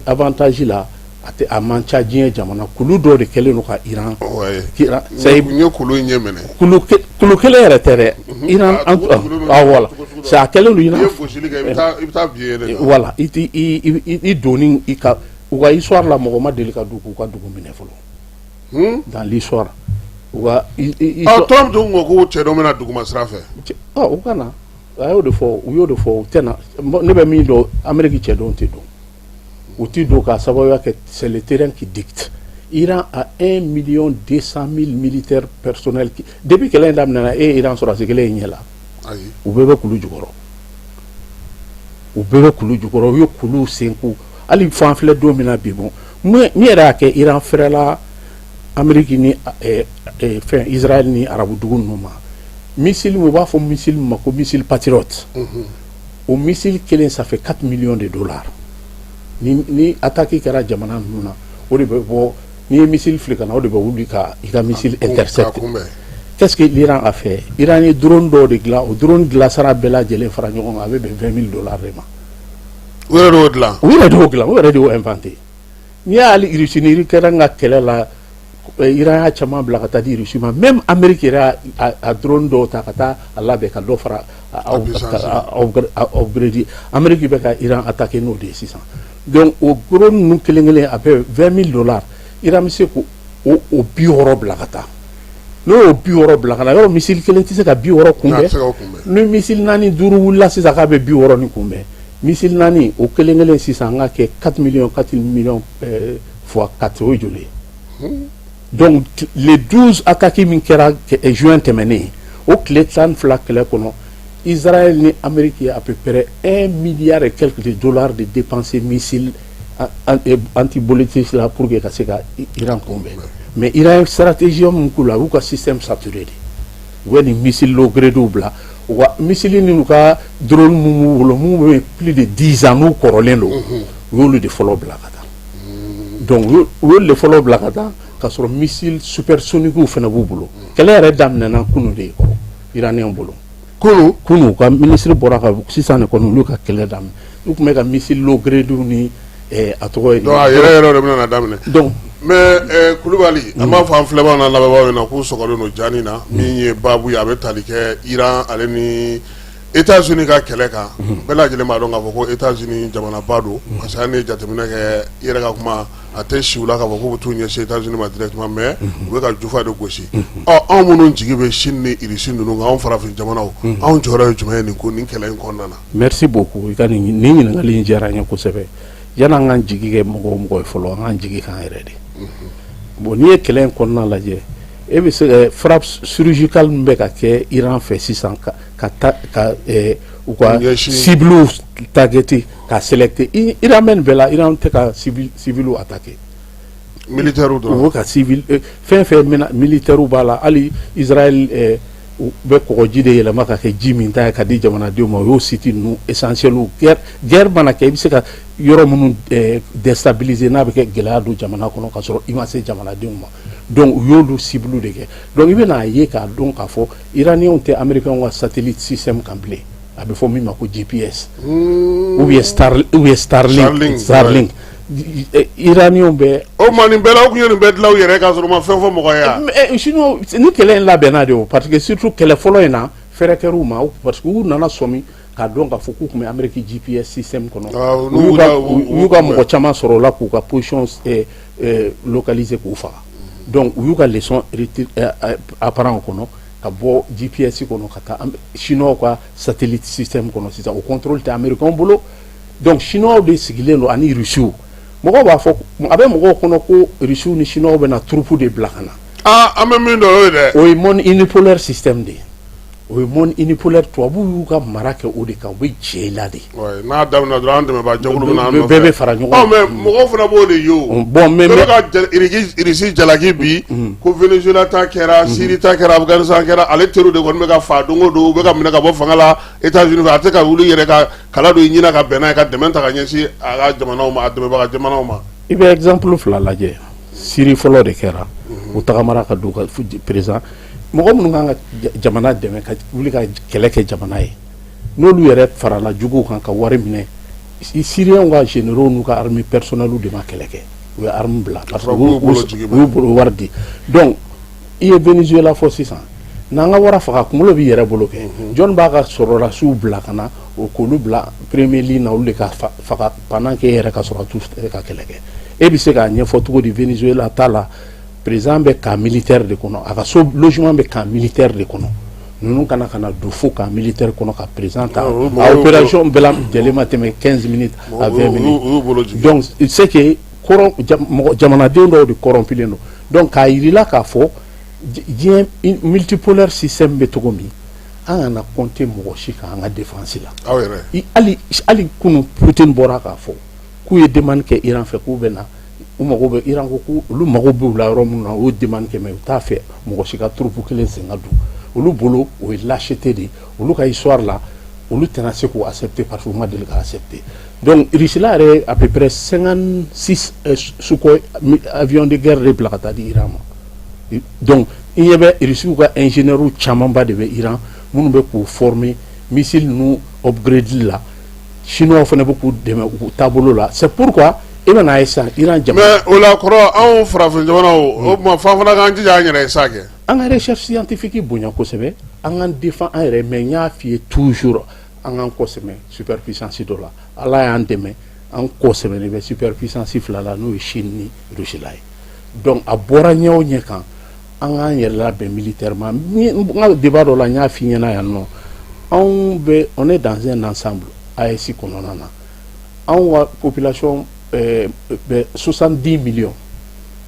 Speaker 14: avantage la, a tɛ a man ca diɲɛ jamana. Kulu dɔ de kɛlen don ka Iran.
Speaker 5: N ye kulu in ɲɛ minɛ.
Speaker 14: Kulu kelen yɛrɛ tɛ dɛ. Iran, ah voilà, c'est a kɛlen don Iran.
Speaker 5: N'i ye gosili kɛ, i bɛ taa bin yen de.
Speaker 14: Voilà, i ti i donni i ka u ka histoire la, mɔgɔ ma deli ka don k'u ka dugu minɛ fɔlɔ. Dans l'histoire u ka.
Speaker 5: Ɔ, Trump dun ko ko cɛ dɔ bɛna duguma sira fɛ.
Speaker 14: Ɔ, u ka na, a y'o de fɔ, u y'o de fɔ, u tɛ na. Ne bɛ min dɔn, Amérique cɛdenw tɛ don. U ti don k'a sababuya kɛ c'est le terrain qui dicte. Iran a 1 million 200 000 militaires personnels qui, depuis kɛlɛ in daminɛna, e ye Iran sɔrɔdasi kelen ye ɲɛ la? U bɛɛ bɛ kulu jukɔrɔ, u bɛɛ bɛ kulu jukɔrɔ. U ye kuluw sen k'u hali fo an filɛ don min na bi. Bon, min yɛrɛ y'a kɛ Iran fɛrɛla Amérique ni fɛn Israël ni arabu dugu ninnu ma, missile u b'a fɔ missile ma ko missile Patriot, o missile kelen, ça fait 4 millions de dollars. Ni attaque kɛra jamana ninnu na, o de bɛ bɔ. N'i ye missile fili ka na, o de bɛ wuli ka i ka missile intercepter. Qu'est-ce que l'Iran a fait? Iran ye drone dɔw de dilan. O drone dilan sara bɛɛ lajɛlen fara ɲɔgɔn kan, a bɛ bɛn 20 000 dollars de ma.
Speaker 5: U yɛrɛ de y'o dilan.
Speaker 14: U yɛrɛ de y'o dilan, u yɛrɛ de y'o inventé. N'i y'ale Russie ni Ukraine ka kɛlɛ la, Iran y'a caman bila ka taa di Russie ma. Même Amérique yɛrɛ a drone dɔw ta ka taa a labɛn ka dɔ fara upgrade. Amérique bɛ ka Iran attaquer n'o de ye sisan. Donc o drone ninnu kelen kelen, a bɛ 20 000 dollars. Iran bɛ se k'o o 60 bila ka taa. N'o y'o 60 bila ka na, yɔrɔ missile kelen tɛ se ka 60 kunbɛn. Ni missile naani duuru wulila sisan k'a bɛ 60 ni kunbɛn, missile naani o kelen kelen sisan, an ka kɛ 4 millions, 4 millions fois 4, o ye joli ye? Donc les 12 attaques min kɛra juin tɛmɛnen, o tile 12 kɛlɛ kɔnɔ, Israël ni Amérique ye à peu près 1 milliard et quelques de dollars de dépensés missiles anti-balistiques la pour que ka se ka Iran kunbɛn. Mais Iran ye stratégie min k'u la, u y'u ka système saturé de. U bɛ nin missile low grade bila, u ka missile ni u ka drone mun b'u bolo, mun bɛ plus de 10 ans, n'u kɔrɔlen don, u y'olu de fɔlɔ bila ka taa. Donc u y'olu de fɔlɔ bila ka taa, ka sɔrɔ missile supersonique fana b'u bolo. Kɛlɛ yɛrɛ daminɛna kunun de kɔrɔ Iranien bolo. Kunu u ka ministre bɔra ka sisan de kɔni olu ka kɛlɛ daminɛ. U tun bɛ ka missile low grade ni a tɔgɔ ye.
Speaker 5: Donc a yɛrɛ yɛrɛ de bɛna na daminɛ.
Speaker 14: Donc
Speaker 5: mais Kulubali, an b'a fɔ an filɛbagaw n'an lamɛnbagaw ɲɛna k'u sɔgɔlen don jani na. Min ye baabu ye, a bɛ tali kɛ Iran ale ni États-Unis ka kɛlɛ kan. Bɛɛ lajɛlen b'a dɔn k'a fɔ ko États-Unis jamanaba don, parce que hali n'i ye jateminɛ kɛ, i yɛrɛ ka kuma, a tɛ si u la k'a fɔ k'u bɛ t'u ɲɛsin États-Unis ma directement, mais u bɛ ka jufa de gosi. Ɔ, anw minnu jigi bɛ Chine ni Russie ninnu kan, anw farafin jamanaw, anw jɔyɔrɔ ye jumɛn ye nin ko nin kɛlɛ in kɔnɔna na?
Speaker 14: Merci beaucoup, i ka nin ɲininkali in diyara n ye kosɛbɛ. Yan'an k'an jigi kɛ mɔgɔ o mɔgɔ ye fɔlɔ, an k'an jigi k'an yɛrɛ de. Bon, n'i ye kɛlɛ in kɔnɔna lajɛ, e bɛ se ka frappe chirurgicale min bɛ ka kɛ Iran fɛ sisan, ka ta ka u ka cibles targeter, ka sélecter. Iran bɛ nin bɛɛ la. Iran tɛ ka civils attaquer.
Speaker 5: Militaires dɔrɔn.
Speaker 14: U bɛ ka civil fɛn fɛn, militaires b'a la. Hali Israël, u bɛ kɔgɔji de yɛlɛma ka kɛ ji min ta ye ka di jamanadenw ma, o y'o site ninnu essentiel. Guerre mana kɛ, i bɛ se ka yɔrɔ minnu déstabiliser, n'a bɛ kɛ gɛlɛya don jamana kɔnɔ ka sɔrɔ i ma se jamanadenw ma. Donc u y'olu cible de kɛ. Donc i bɛna ye k'a dɔn k'a fɔ Iraniens tɛ Américains ka satellite système kan bilen, a bɛ fɔ min ma ko GPS ou bien Star ou bien Starlink. Iraniens bɛ.
Speaker 5: O ma nin bɛɛ la, u tun ye nin bɛɛ dilan u yɛrɛ ka sɔrɔ u ma fɛn fɔ mɔgɔ ye.
Speaker 14: Sinon ni kɛlɛ in labɛnna de o, parce que surtout kɛlɛ fɔlɔ in na, fɛrɛ kɛr'u ma, parce que u nana sɔmi k'a dɔn k'a fɔ k'u tun bɛ Amérique GPS système kɔnɔ. U y'u ka mɔgɔ caman sɔrɔ o la k'u ka position localiser k'u faga. Donc u y'u ka leçon apprend o kɔnɔ ka bɔ GPS kɔnɔ ka taa chinois ka satellite système kɔnɔ. Sisan o contrôle tɛ américain bolo. Donc chinois de sigilen don ani russiw. Mɔgɔw b'a fɔ, a bɛ mɔgɔw kɔnɔ ko russiw ni chinois bɛna troupe de bila ka na.
Speaker 5: Ah, an bɛ min dɔn, o ye dɛ.
Speaker 14: O ye monde unipolaire système de ye. O ye monde unipolaire. Tubabuw y'u ka mara kɛ o de kan. U bɛ jɛ i la de.
Speaker 5: N'a daminɛ dɔrɔn, an dɛmɛbaa jɛkulu bɛ n'an nɔfɛ.
Speaker 14: Bɛɛ bɛ fara ɲɔgɔn
Speaker 5: kan. Mais mɔgɔw fana b'o de ye o.
Speaker 14: Bon, mais
Speaker 5: bɛɛ bɛ ka Irisi jalaki bi ko Venezuela ta kɛra, Syrie ta kɛra, Afghanistan kɛra, ale teriw de kɔni bɛ ka fa don o don, u bɛ ka minɛ ka bɔ fanga la États-Unis fɛ. A tɛ ka wuli yɛrɛ ka kala don i ɲin na ka bɛn n'a ye, ka dɛmɛ ta ka ɲɛsin a ka jamanaw ma, a dɛmɛbaga jamanaw ma.
Speaker 14: I bɛ exemple fila lajɛ. Syrie fɔlɔ de kɛra, u tagamara ka don ka président. Mɔgɔ minnu kan ka jamana dɛmɛ ka wuli ka kɛlɛ kɛ jamana ye, n'olu yɛrɛ farala juguw kan ka wari minɛ. Syriens ka généraux n'u ka armée personnelle de ma kɛlɛ kɛ, u ye arme bila parce que u y'u bolo wari di. Donc i ye Venezuela fɔ sisan, n'an ka wara faga, kunkolo b'i yɛrɛ bolo kɛ. Jɔn b'a ka sɔrɔdasiw bila ka na o k'olu bila premier ligne na, olu de ka faga pendant que e yɛrɛ ka sɔrɔdasiw ka kɛlɛ kɛ? E bɛ se k'a ɲɛfɔ cogo di? Venezuela ta la, président bɛ camp militaire de kɔnɔ, a ka so logement bɛ camp militaire de kɔnɔ. Ninnu kana ka na don fo camp militaire kɔnɔ ka président ta. A opération bɛɛ lajɛlen ma tɛmɛ 15 minutes à 20 minutes. Donc c'est que jamanaden dɔw de corrompilen don. Donc k'a yirila k'a fɔ diɲɛ multipolaire système bɛ cogo min, an kana compter mɔgɔ si kan an ka défense la.
Speaker 5: Aw yɛrɛ.
Speaker 14: Hali kunun, Poutine bɔra k'a fɔ k'u ye demande kɛ Iran fɛ k'u bɛ na, u mago bɛ, Iran ko k'olu mago b'u la yɔrɔ minnu na. U y'o demande kɛ, mais u t'a fɛ mɔgɔ si ka troupe kelen sen ka don. Olu bolo, o ye lâcheté de ye. Olu ka histoire la, olu tɛna se k'o accepter parce que u ma deli ka accepter. Donc Russie la yɛrɛ, à peu près 56 Sukhoi avion de guerre de bila ka taa di Iran ma. Donc i ɲɛ bɛ Russiw ka ingénieurs camanba de bɛ Iran minnu bɛ k'u former missile ninnu upgrade la. Chinois fana bɛ k'u dɛmɛ u taabolo la. C'est pourquoi i bɛna ye sisan Iran jamana.
Speaker 5: Mais o la kɔrɔ, anw farafin jamanaw, o tuma f'an fana k'an jija an yɛrɛ ye sa kɛ.
Speaker 14: An ka recherche scientifique bonya kosɛbɛ, an k'an défend an yɛrɛ. Mais n y'a f'i ye toujours, an k'an kɔ sɛmɛ superpuissance dɔ la. Ala y'an dɛmɛ, an kɔ sɛmɛnen bɛ superpuissance fila la, n'o ye Chine ni Russie la ye. Donc a bɔra ɲɛ o ɲɛ kan, an k'an yɛrɛ labɛn militairement. N ka débat dɔ la, n y'a f'i ɲɛna yan nɔ, anw bɛ, on est dans un ensemble AES kɔnɔna na. Anw ka population bɛ 70 millions,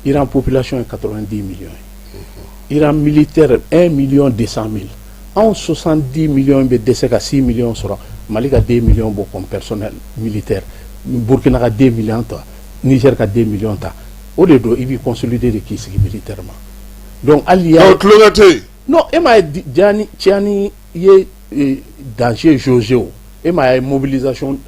Speaker 14: Iran population ye 90 millions ye. Iran militaire 1 million 200 mille, anw 70 millions bɛ dɛsɛ ka 6 millions sɔrɔ. Mali ka 2 millions bɔ comme personnel militaire, Burkina ka 2 millions ta, Niger ka 2 millions ta. O de don i b'i consolider de k'i sigi militairement. Donc hali
Speaker 5: y'a donc tulonkɛ tɛ yen.
Speaker 14: Non, e m'a ye, Tiani, Tiani ye danger jauger. O e m'a ye, mobilisation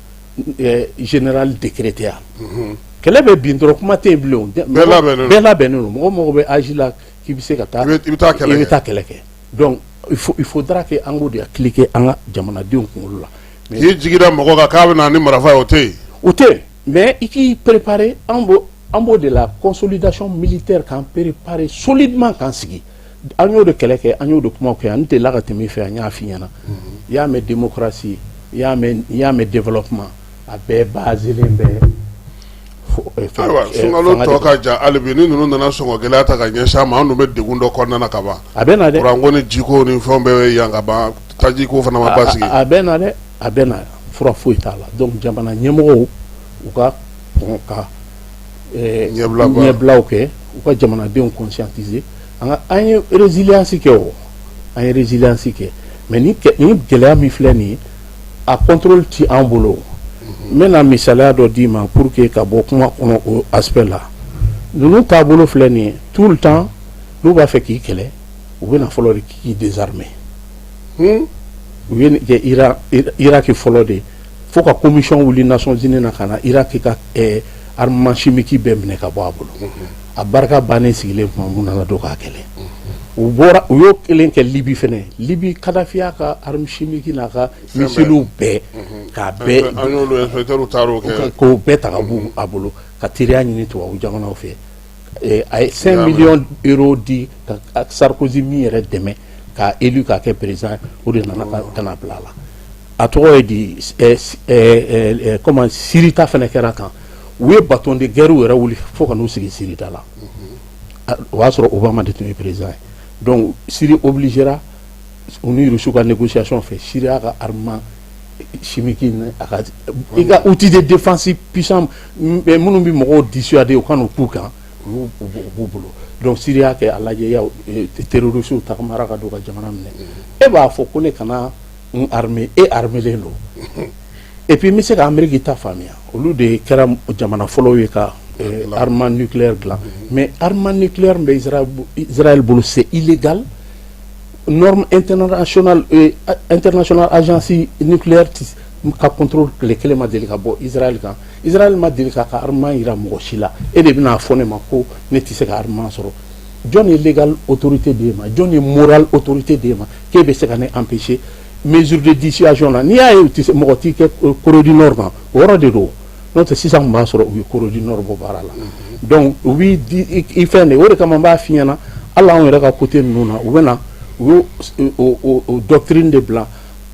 Speaker 14: générale décrétée yan. Kɛlɛ bɛ bin dɔrɔn, kuma tɛ yen bilen.
Speaker 5: Bɛɛ labɛnnen don.
Speaker 14: Bɛɛ labɛnnen don. Mɔgɔ mɔgɔ bɛ âge la k'i bɛ se ka taa,
Speaker 5: i bɛ taa kɛlɛ
Speaker 14: i bɛ taa kɛlɛ kɛ. Donc il faudra que an k'o de appliquer an ka jamanadenw kunkolo la.
Speaker 5: K'i jigi da mɔgɔ kan k'a bɛ na ni marifa ye, o tɛ yen.
Speaker 14: O tɛ yen, mais i k'i préparer. An b'o de la consolidation militaire, k'an préparer solidement, k'an sigi. An y'o de kɛlɛ kɛ, an y'o de kumaw kɛ. An delila ka tɛmɛ i fɛ, an y'a f'i ɲɛna. I y'a mɛn démocratie, i y'a mɛn développement, a bɛɛ baselen bɛ.
Speaker 5: Ayiwa, sunkalo tɔ ka jan hali bi. Ni ninnu nana sɔngɔ gɛlɛya ta ka ɲɛsin an ma, an dun bɛ degun dɔ kɔnɔna na ka ban.
Speaker 14: A bɛ na dɛ.
Speaker 5: Kuranko ni jiko ni fɛnw bɛɛ bɛ yan ka ban, tajiko fana ma basigi.
Speaker 14: A bɛ na dɛ, a bɛ na. Fura foyi t'a la. Donc jamana ɲɛmɔgɔw, u ka kɔn ka ɲɛbilaw kɛ, u ka jamanadenw conscientiser. An ka an ye résilience kɛ, o an ye résilience kɛ, mais ni gɛlɛya min filɛ nin ye, a contrôle ti an bolo. N bɛna misaliya dɔ d'i ma pour que ka bɔ kuma kɔnɔ o aspect la. Ninnu taabolo filɛ nin ye, tout le temps n'u b'a fɛ k'i kɛlɛ, u bɛna fɔlɔ de k'i désarmer. U ye nin kɛ Iran, Irak fɔlɔ de, fo ka commission wuli Nations Unies na ka na Irak ka armement chimique bɛɛ minɛ ka bɔ a bolo. A barika bannen sigilen tuma mun nana don k'a kɛlɛ, u bɔra, u y'o kelen kɛ Libi fɛnɛ. Libi, Kadafi y'a ka arme chimique n'a ka missiles bɛɛ k'a bɛɛ
Speaker 5: An y'olu inspecteurs taar'o kɛ.
Speaker 14: K'o bɛɛ ta ka bɔ a bolo, ka teriya ɲini tubabu jamanaw fɛ. A ye 5 millions d'euros di ka Sarkozy min yɛrɛ dɛmɛ k'a élu k'a kɛ président, o de nana ka na bila a la. A tɔgɔ ye di, comment, Syrie ta fɛnɛ kɛra tan. U ye bateau de guerre yɛrɛ wuli fo ka n'u sigi Syrie ta la. O y'a sɔrɔ Obama de tun ye président ye. Donc Syrie obligera, u ni Russiw ka négociation fɛ, Syrie y'a ka armement chimique ni a ka i ka outil de défense puissant minnu bɛ mɔgɔw dissuader u ka n'u k'u kan, u b'u bolo. Donc Syrie y'a kɛ, a lajɛ ya terroristes tagamara ka don ka jamana minɛ. E b'a fɔ ko ne kana n armé, e armélen don. Et puis n bɛ se ka Amérique ta faamuya, olu de kɛra jamana fɔlɔw ye ka armement nucléaire dilan. Mais armement nucléaire bɛ Israël bolo, c'est illégal. Norme internationale, international agence nucléaire ka contrôle tile kelen ma deli ka bɔ Israël kan. Israël ma deli k'a ka armement yira mɔgɔ si la. E de bɛna fɔ ne ma ko ne tɛ se ka armement sɔrɔ. Jɔn ye légal autorité d'e ma? Jɔn ye moral autorité d'e ma k'e bɛ se ka ne empêcher mesure de dissuasion na? N'i y'a ye u tɛ se, mɔgɔ t'i kɛ Corée du Nord kan, o yɔrɔ de don. N'o tɛ, sisan tun b'a sɔrɔ u ye Corée du Nord bɔ baara la. Donc u b'i di i fɛn de, o de kama n b'a f'i ɲɛna, hali anw yɛrɛ ka côté ninnu na, u bɛ na, u y'o o doctrine de bila.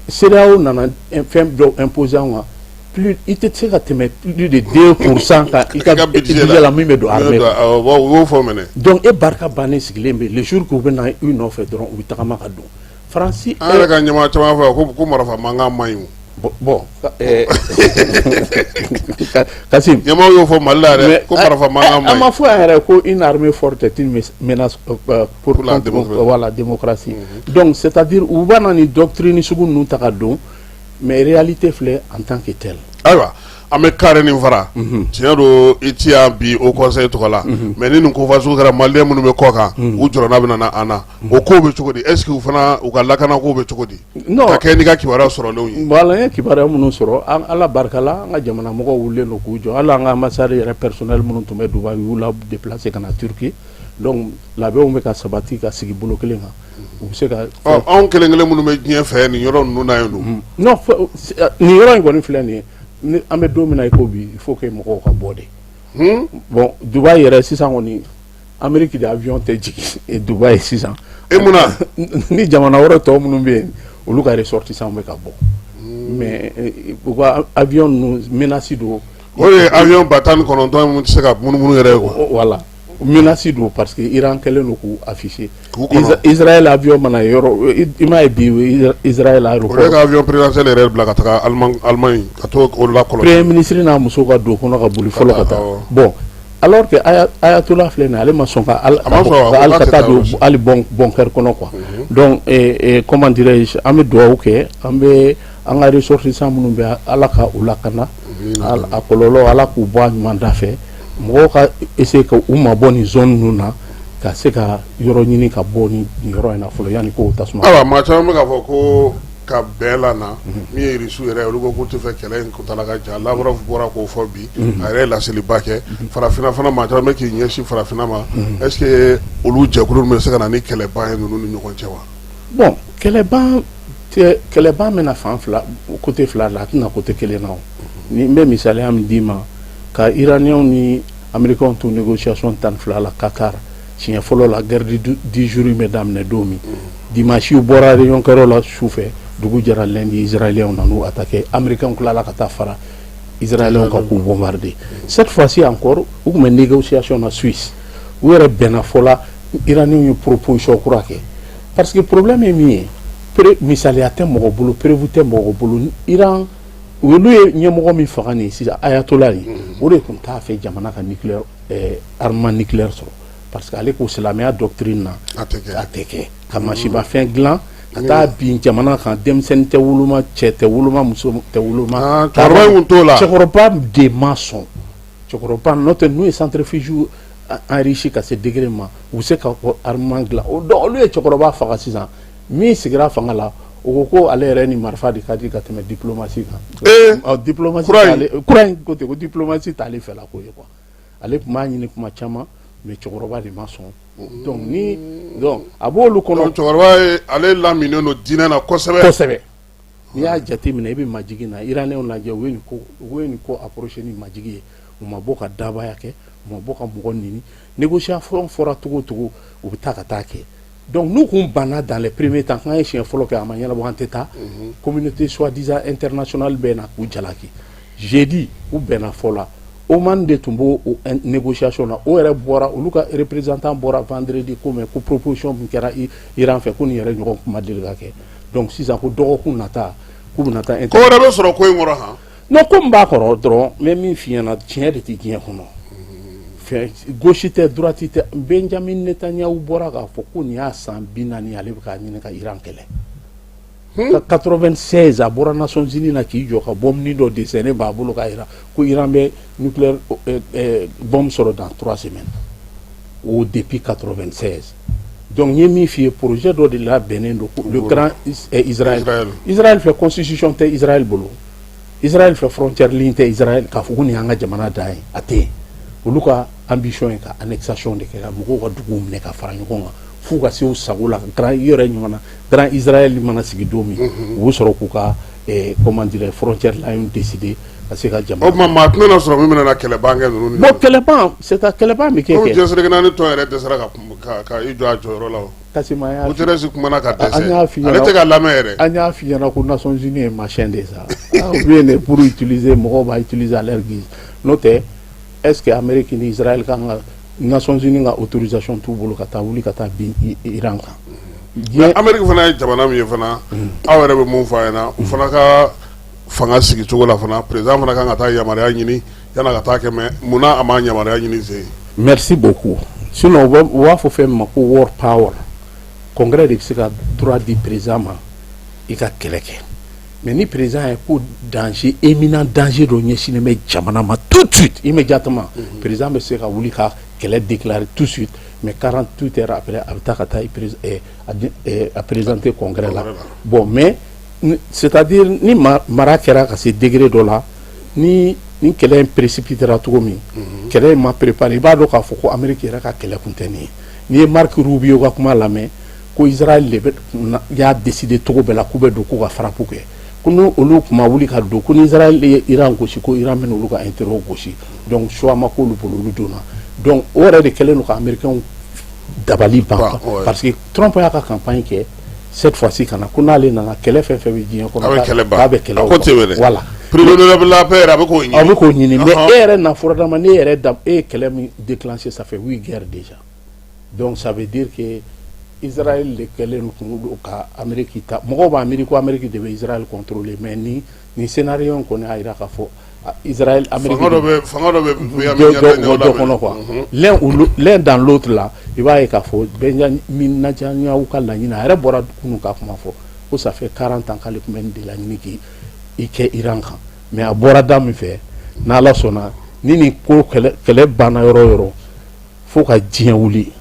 Speaker 14: CEDEAO nana fɛn dɔ imposer anw kan, plus i tɛ se ka tɛmɛ plus de 2% kan i ka budget la min bɛ don armée.
Speaker 5: U b'o fɔ mɛnɛ.
Speaker 14: Donc e barika bannen sigilen bɛ, le jour k'u bɛ na i nɔfɛ dɔrɔn, u bɛ tagama ka don Faransi.
Speaker 5: An yɛrɛ ka ɲɛmaa caman fɔ ko marifa mankan man ɲi.
Speaker 14: Bon, Kassim.
Speaker 5: Ɲɛmaaw y'o fɔ Mali la yɛrɛ ko marifa mankan man ɲi.
Speaker 14: An ma fɔ yan yɛrɛ ko une armée forte est une menace pour la démocratie. Voilà, démocratie. Donc c'est-à-dire u b'a na nin doctrine sugu ninnu ta ka don, mais réalité filɛ en tant que telle.
Speaker 5: Ayiwa, an bɛ carré nin fara. Tiɲɛ don, i ti yan bi au conseil tɔgɔ la, mais ni nin ko fasugu kɛra, maliyɛn minnu bɛ kɔ kan, u jɔrɔna bɛ na an na. O kow bɛ cogo di? Est ce que u fana u ka lakana kow bɛ cogo di?
Speaker 14: Non,
Speaker 5: ka kɛ n'i ka kibaruya sɔrɔlenw ye.
Speaker 14: Voilà, n ye kibaruya minnu sɔrɔ, Ala barika la, an ka jamana mɔgɔw wulilen don k'u jɔ. Hali an ka ambassade yɛrɛ personnel minnu tun bɛ Dubaï, u y'u la déplacer ka na Turquie. Donc labɛnw bɛ ka sabati ka sigi bolo kelen kan, u bɛ se ka.
Speaker 5: Ɔ, anw kelen kelen minnu bɛ diɲɛ fɛ nin yɔrɔ ninnu na yen don.
Speaker 14: Non, nin yɔrɔ in kɔni filɛ nin ye, ni an bɛ don min na i ko bi, il faut que mɔgɔw ka bɔ de. Bon, Dubaï yɛrɛ sisan kɔni, Amérique de avion tɛ jigin Dubaï sisan.
Speaker 5: E mun na?
Speaker 14: Ni jamana wɛrɛ tɔ minnu bɛ yen, olu ka ressortissants bɛ ka bɔ. Mais u ka avion ninnu menace don.
Speaker 5: O de ye avion 19 000 min tɛ se ka munumunu yɛrɛ ye quoi.
Speaker 14: Voilà, menace don parce que Iran kɛlen don k'u afficher.
Speaker 5: K'u kɔnɔ.
Speaker 14: Israël avion mana yɔrɔ, i m'a ye bi Israël aéroport.
Speaker 5: O ye ka avion présidentiel yɛrɛ bila ka taga Allemagne ka t'o la kɔlɔsi.
Speaker 14: Premier ministre n'a muso ka don kɔnɔ ka boli fɔlɔ ka taa. Bon, alors que Ayatollah filɛ nin ye, ale ma sɔn ka hali ka taa don hali bunker kɔnɔ quoi. Donc comment dirais-je, an bɛ dugawu kɛ, an bɛ an ka ressortissants minnu bɛ, Ala ka u lakana, a kɔlɔlɔ Ala k'u bɔ a ɲuman da fɛ. Mɔgɔw ka essayer ka u mabɔ nin zone ninnu na, ka se ka yɔrɔ ɲini ka bɔ nin yɔrɔ in na fɔlɔ yanni kow tasuma.
Speaker 5: Ayiwa, maa caman bɛ k'a fɔ ko ka bɛn la na min ye Irisiw yɛrɛ, olu ko k'u tɛ fɛ kɛlɛ in kuntala ka jan. Lavrov bɔra k'o fɔ bi, a yɛrɛ ye laseliba kɛ. Farafinna fana, maa caman bɛ k'i ɲɛsin farafinna ma. Est ce que olu jɛkulu bɛ se ka na ni kɛlɛban ye ninnu ni ɲɔgɔn cɛ wa?
Speaker 14: Bon, kɛlɛban tɛ, kɛlɛban bɛna fan fila, côté fila la, a tɛna côté kelen na. O ni n bɛ misaliya min d'i ma, ka Iraniens ni Américains to négociation 12 la Qatar siɲɛ fɔlɔ la, guerre de 10 jours bɛ daminɛ don min, dimanche u bɔra réunion kɛyɔrɔ la su fɛ, dugu jɛra lundi, Israéliens nan'u attaquer. Américains tilala ka taa fara Israéliens kan k'u bombarder. Cette fois-ci encore, u tun bɛ négociation na Suisse, u yɛrɛ bɛnna fɔ la, Iraniens ye proposition kura kɛ parce que problème ye min ye, misaliya tɛ mɔgɔ bolo, preuve tɛ mɔgɔ bolo. Iran, olu ye ɲɛmɔgɔ min faga nin ye sisan, Ayatollah nin, o de tun t'a fɛ jamana ka nucléaire, armement nucléaire sɔrɔ parce que ale ko silamɛya doctrine na
Speaker 5: a tɛ kɛ,
Speaker 14: a tɛ kɛ ka masibafɛn dilan ka taa bin jamana kan, denmisɛnnin tɛ woloma, cɛ tɛ woloma, muso tɛ woloma.
Speaker 5: Cɛkɔrɔba in kun t'o la.
Speaker 14: Cɛkɔrɔba de ma sɔn, cɛkɔrɔba n'o tɛ, n'u ye centrifuge enrichi ka se degré ma, u bɛ se ka armement dilan. O donc olu ye cɛkɔrɔba faga sisan, min sigira fanga la, o ko ko ale yɛrɛ ni marifa de ka di ka tɛmɛ diplomatie kan. Diplomatie kura in ko ten ko diplomatie t'ale fɛla ko ye quoi. Ale tun b'a ɲini kuma caman, mais cɛkɔrɔba de ma sɔn. Donc ni donc a b'olu kɔnɔ.
Speaker 5: Cɛkɔrɔba ye, ale laminen don diinɛ na kosɛbɛ.
Speaker 14: Kosɛbɛ. N'i y'a jateminɛ, i bɛ majigin na Iranɛnw lajɛ, u ye nin ko approché ni majigi ye. U ma bɔ ka dabaya kɛ, u ma bɔ ka mɔgɔ nini. Négociation fɔra cogo o cogo, u bɛ taa ka taa kɛ. Donc n'u kun banna dans les premiers temps, k'an ye siɲɛ fɔlɔ kɛ, a ma ɲɛnabɔ, an tɛ taa, communauté soi-disant internationale bɛ na k'u jalaki. Jeudi, u bɛnna fɔ la. Oman de tun b'o négociation na, o yɛrɛ bɔra, olu ka représentant bɔra vendredi ko mais ko proposition min kɛra Iran fɛ, ko nin yɛrɛ ɲɔgɔn kuma deli ka kɛ. Donc sisan ko dɔgɔkun nata k'u bɛna taa.
Speaker 5: Ko wɛrɛ bɛ sɔrɔ ko in kɔrɔ han?
Speaker 14: Non, ko min b'a kɔrɔ dɔrɔn, n bɛ min f'i ɲɛna, tiɲɛ de tɛ diɲɛ kɔnɔ. Fɛn gauche tɛ, droite tɛ. Benjamin Netanyahu bɔra k'a fɔ ko nin y'a san 40, ale bɛ k'a ɲini ka Iran kɛlɛ. 96, a bɔra Nations Unies na k'i jɔ ka bombe dɔ dessiné b'a bolo k'a jira ko Iran bɛ nucléaire bombe sɔrɔ dans 3 semaines, o depuis 96. Donc n ye min f'i ye, projet dɔ de labɛnnen don, le grand Israël. Israël fɛ, constitution tɛ Israël bolo. Israël fɛ, frontière ligne tɛ Israël k'a fɔ ko nin y'an ka jamana dan ye, a tɛ yen. Olu ka ambition ye ka annexation de kɛ, ka mɔgɔw ka duguw minɛ ka fara ɲɔgɔn kan f'u ka se u sago la. Grand i yɛrɛ ɲuman na, grand Israël mana sigi don min, u bɛ sɔrɔ k'u ka, comment dire, frontière line décider ka se ka jamana.
Speaker 5: O tuma maa tɛna na sɔrɔ min bɛna na kɛlɛban kɛ ninnu.
Speaker 14: Bon, kɛlɛban, c'est à kɛlɛban bɛ kɛ.
Speaker 5: Komi diɲɛ seleke naani tɔn yɛrɛ dɛsɛra ka i jɔ a jɔyɔrɔ la o.
Speaker 14: Kassim, an y'a.
Speaker 5: Guterres kumana ka dɛsɛ. An y'a f'i ɲɛna. Ale tɛ ka lamɛn yɛrɛ.
Speaker 14: An y'a f'i ɲɛna ko Nations Unies ye machin de sa. Ou bien pour utiliser, mɔgɔw b'a utiliser à leur guise. N'o tɛ, est ce que Amérique ni Israël kan ka Nations Unies ka autorisation t'u bolo ka taa wuli ka taa bin Iran kan?
Speaker 5: Amérique fana ye jamana min ye fana, aw yɛrɛ bɛ mun fɔ a ɲɛna, u fana ka fanga sigi cogo la fana, président fana kan ka taa yamaruya ɲini yan'a ka taa kɛ, mais munna a ma yamaruya ɲini sen?
Speaker 14: Merci beaucoup. Sinon u b'a fɔ fɛn min ma ko war power. Congrès de bɛ se ka droit di président ma i ka kɛlɛ kɛ. Mais ni président ye ko danger éminent, danger dɔ ɲɛsinnen bɛ jamana ma, tout de suite, immédiatement, président bɛ se ka wuli ka kɛlɛ déclarer tout de suite. Mais 48 heures après, a bɛ taa ka taa a présenter congrès la. Bon, mais c'est-à-dire ni mara kɛra ka se degré dɔ la, ni kɛlɛ in précipitera cogo min, kɛlɛ in ma préparé, i b'a dɔn k'a fɔ ko Amérique yɛrɛ ka kɛlɛ kun tɛ nin ye. N'i ye Marc Rubio ka kuma lamɛn, ko Israël de bɛ y'a décidé cogo bɛɛ la k'u bɛ don, k'u ka frappe kɛ, ko n'olu olu tun ma wuli ka don, ko ni Israël ye Iran gosi, ko Iran bɛna olu ka intérêt gosi. Donc choix ma k'olu bolo, olu donna. Donc o yɛrɛ de kɛlen don ka Américains dabali ban, parce que Trump y'a ka campagne kɛ cette fois-ci ka na ko n'ale nana, kɛlɛ fɛn fɛn bɛ diɲɛ kɔnɔ,
Speaker 5: a bɛ kɛlɛ ban,
Speaker 14: k'a bɛ kɛlɛ
Speaker 5: a ko ten wɛrɛ.
Speaker 14: Voilà.
Speaker 5: Prix Nobel de la paix yɛrɛ, a bɛ k'o ɲini.
Speaker 14: A bɛ k'o ɲini, mais e yɛrɛ na furadama ne yɛrɛ da, e ye kɛlɛ min déclenché, ça fait huit guerres déjà. Donc ça veut dire que Israël de kɛlen kun don ka Amérique ta. Mɔgɔw b'a miiri ko Amérique de bɛ Israël contrôler, mais ni scénario in kɔni y'a jira k'a fɔ Israël, Amérique
Speaker 5: fanga dɔ bɛ, fanga dɔ bɛ
Speaker 14: dɔ kɔnɔ quoi. L'un ou l'un dans l'autre là, i b'a ye k'a fɔ Benjamin Netanyahu ka laɲini, a yɛrɛ bɔra kunun ka kuma fɔ ko ça fait 40 ans k'ale tun bɛ nin de laɲini k'i kɛ Iran kan. Mais a bɔra da min fɛ, n'Ala sɔnna, ni ko kɛlɛ banna yɔrɔ o yɔrɔ, fo ka diɲɛ wuli,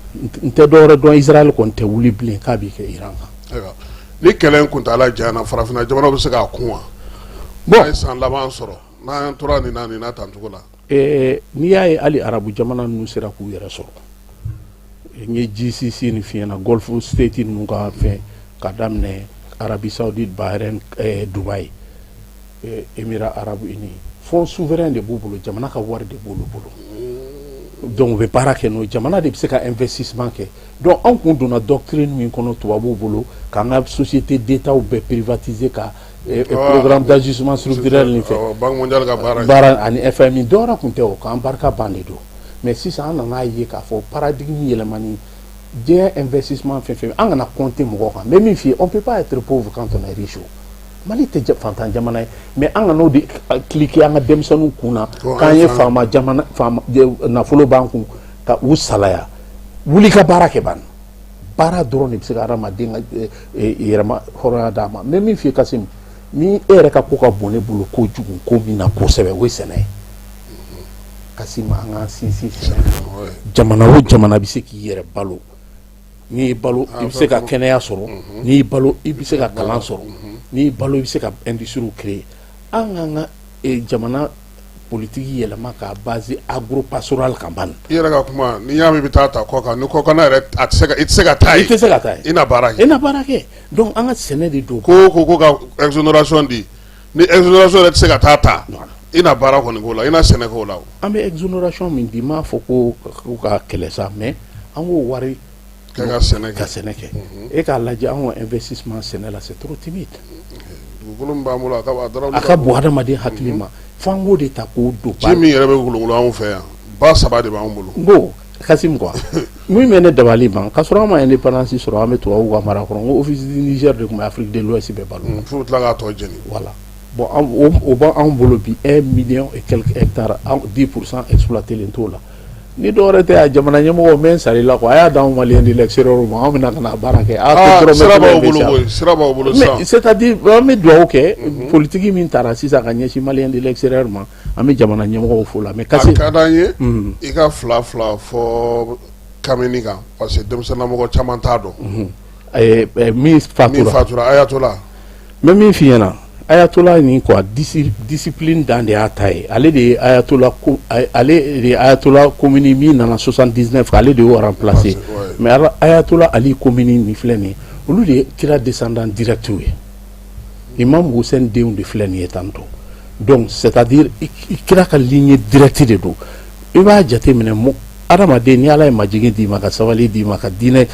Speaker 14: n tɛ dɔwɛrɛ dɔn, Israël kɔni tɛ wuli bilen k'a b'i kɛ Iran kan.
Speaker 5: Ayiwa, ni kɛlɛ in kuntaala janyana, farafinna jamanaw bɛ se k'a kun wa?
Speaker 14: Bon,
Speaker 5: an ye san laban sɔrɔ n'an tora nin na, nin na tan cogo la.
Speaker 14: N'i y'a ye hali arabu jamana ninnu sera k'u yɛrɛ sɔrɔ, n ye GCC ni f'i ɲɛna, Gulf State ninnu ka fɛn, ka daminɛ Arabie Saoudite, Bahreïn, Dubaï, Émirats Arabes Unis, fonds souverain de b'u bolo, jamana ka wari de b'olu bolo. Donc u bɛ baara kɛ n'o ye, jamana de bɛ se ka investissement kɛ. Donc anw kun donna doctrine min kɔnɔ tubabuw bolo, k'an ka société d'État bɛɛ privatiser, ka programme d'ajustement structurel nin fɛ,
Speaker 5: Banque mondiale ka baara,
Speaker 14: baara ani FMI, dɔwɛrɛ kun tɛ o, k'an barika ban de don. Mais sisan an nana ye k'a fɔ paradigme yɛlɛmani, diɲɛ investissement fɛn fɛn, an kana compter mɔgɔw kan. N bɛ min f'i ye, on peut pas être pauvre quand on est riche. Mali tɛ fantan jamana ye, mais an ka n'o de cliquer an ka denmisɛnninw kun na k'an ye faama jamana, faama nafolo b'an kun, ka u salaya. Wuli ka baara kɛ, ban baara dɔrɔn de bɛ se ka hadamaden ka yɛrɛma hɔrɔnya d'a ma. N bɛ min f'i ye, Kasim, ni e yɛrɛ ka ko ka bon ne bolo kojugu, ko min na kosɛbɛ, o ye sɛnɛ ye. Kasim, an k'an sinsin sɛnɛ kan. Jamana o jamana bɛ se k'i yɛrɛ balo. N'i y'i balo, i bɛ se ka kɛnɛya sɔrɔ. N'i y'i balo, i bɛ se ka kalan sɔrɔ. N'i y'i balo, i bɛ se ka industrie créer. An k'an ka jamana politique yɛlɛma k'a base agro-pastoral kan ban.
Speaker 5: I yɛrɛ ka kuma, n'i y'a mɛn i bɛ taa ta kɔ kan, ni kɔkanna yɛrɛ, a tɛ se ka, i tɛ se ka taa yen.
Speaker 14: I tɛ se ka taa yen.
Speaker 5: I na baara kɛ.
Speaker 14: I na baara kɛ. Donc an ka sɛnɛ de don.
Speaker 5: Ko ka exonération di, ni exonération yɛrɛ tɛ se ka taa ta, i na baara kɔni k'o la, i na sɛnɛ k'o la o.
Speaker 14: An bɛ exonération min di, n m'a fɔ ko ka kɛlɛ sa, mais an k'o wari
Speaker 5: kɛ ka sɛnɛ kɛ.
Speaker 14: Ka sɛnɛ kɛ. E k'a lajɛ, anw ka investissement sɛnɛ la, c'est trop timide.
Speaker 5: Dugukolo min b'an bolo, a ka
Speaker 14: a ka bon hadamaden hakili ma. Fo an k'o de ta k'o don
Speaker 5: ba. Ji min yɛrɛ bɛ kolonkolon anw fɛ yan, ba saba de b'anw bolo.
Speaker 14: N ko Kasim quoi min bɛ ne dabali ban k'a sɔrɔ an ma indépendance sɔrɔ, an bɛ tubabuw ka mara kɔnɔ, n ko Office du Niger de tun bɛ Afrique de l'Ouest bɛɛ balo.
Speaker 5: F'u tila k'a tɔ jeni.
Speaker 14: Voilà, bon, o b'anw bolo bi 1 million et quelques hectares, 10% exploité len t'o la. Ni dɔwɛrɛ tɛ, a jamana ɲɛmɔgɔ bɛ sari la quoi, a y'a d'anw Malien de l'extérieur ma, anw bɛna ka na baara kɛ.
Speaker 5: A sira b'aw bolo koyi, sira b'aw bolo sisan.
Speaker 14: Mais c'est-à-dire an bɛ dugawu kɛ politique min taara sisan ka ɲɛsin Malien de l'extérieur ma, an bɛ jamana ɲɛmɔgɔw fo la, mais
Speaker 5: kasi. A ka d'an ye i ka fila fila fɔ Kameni kan parce que denmisɛnninlamɔgɔ caman t'a dɔn.
Speaker 14: Min fatura.
Speaker 5: Min fatura, Ayatollah.
Speaker 14: N bɛ min f'i ɲɛna, Ayatollah nin quoi, discipline dan de y'a ta ye. Ale de ye Ayatollah, ale de ye Ayatollah Khomeini min nana 79, ale de y'o remplacer. Mais Ayatollah Ali Khomeini nin filɛ nin ye, olu de ye kira descendant direct ye. Imam Hussein denw de filɛ nin ye tantôt. Donc c'est-à-dire kira ka lignée directe de don. I b'a jateminɛ, adamaden ni Ala ye majigin d'i ma, ka sabali d'i ma, ka diinɛ,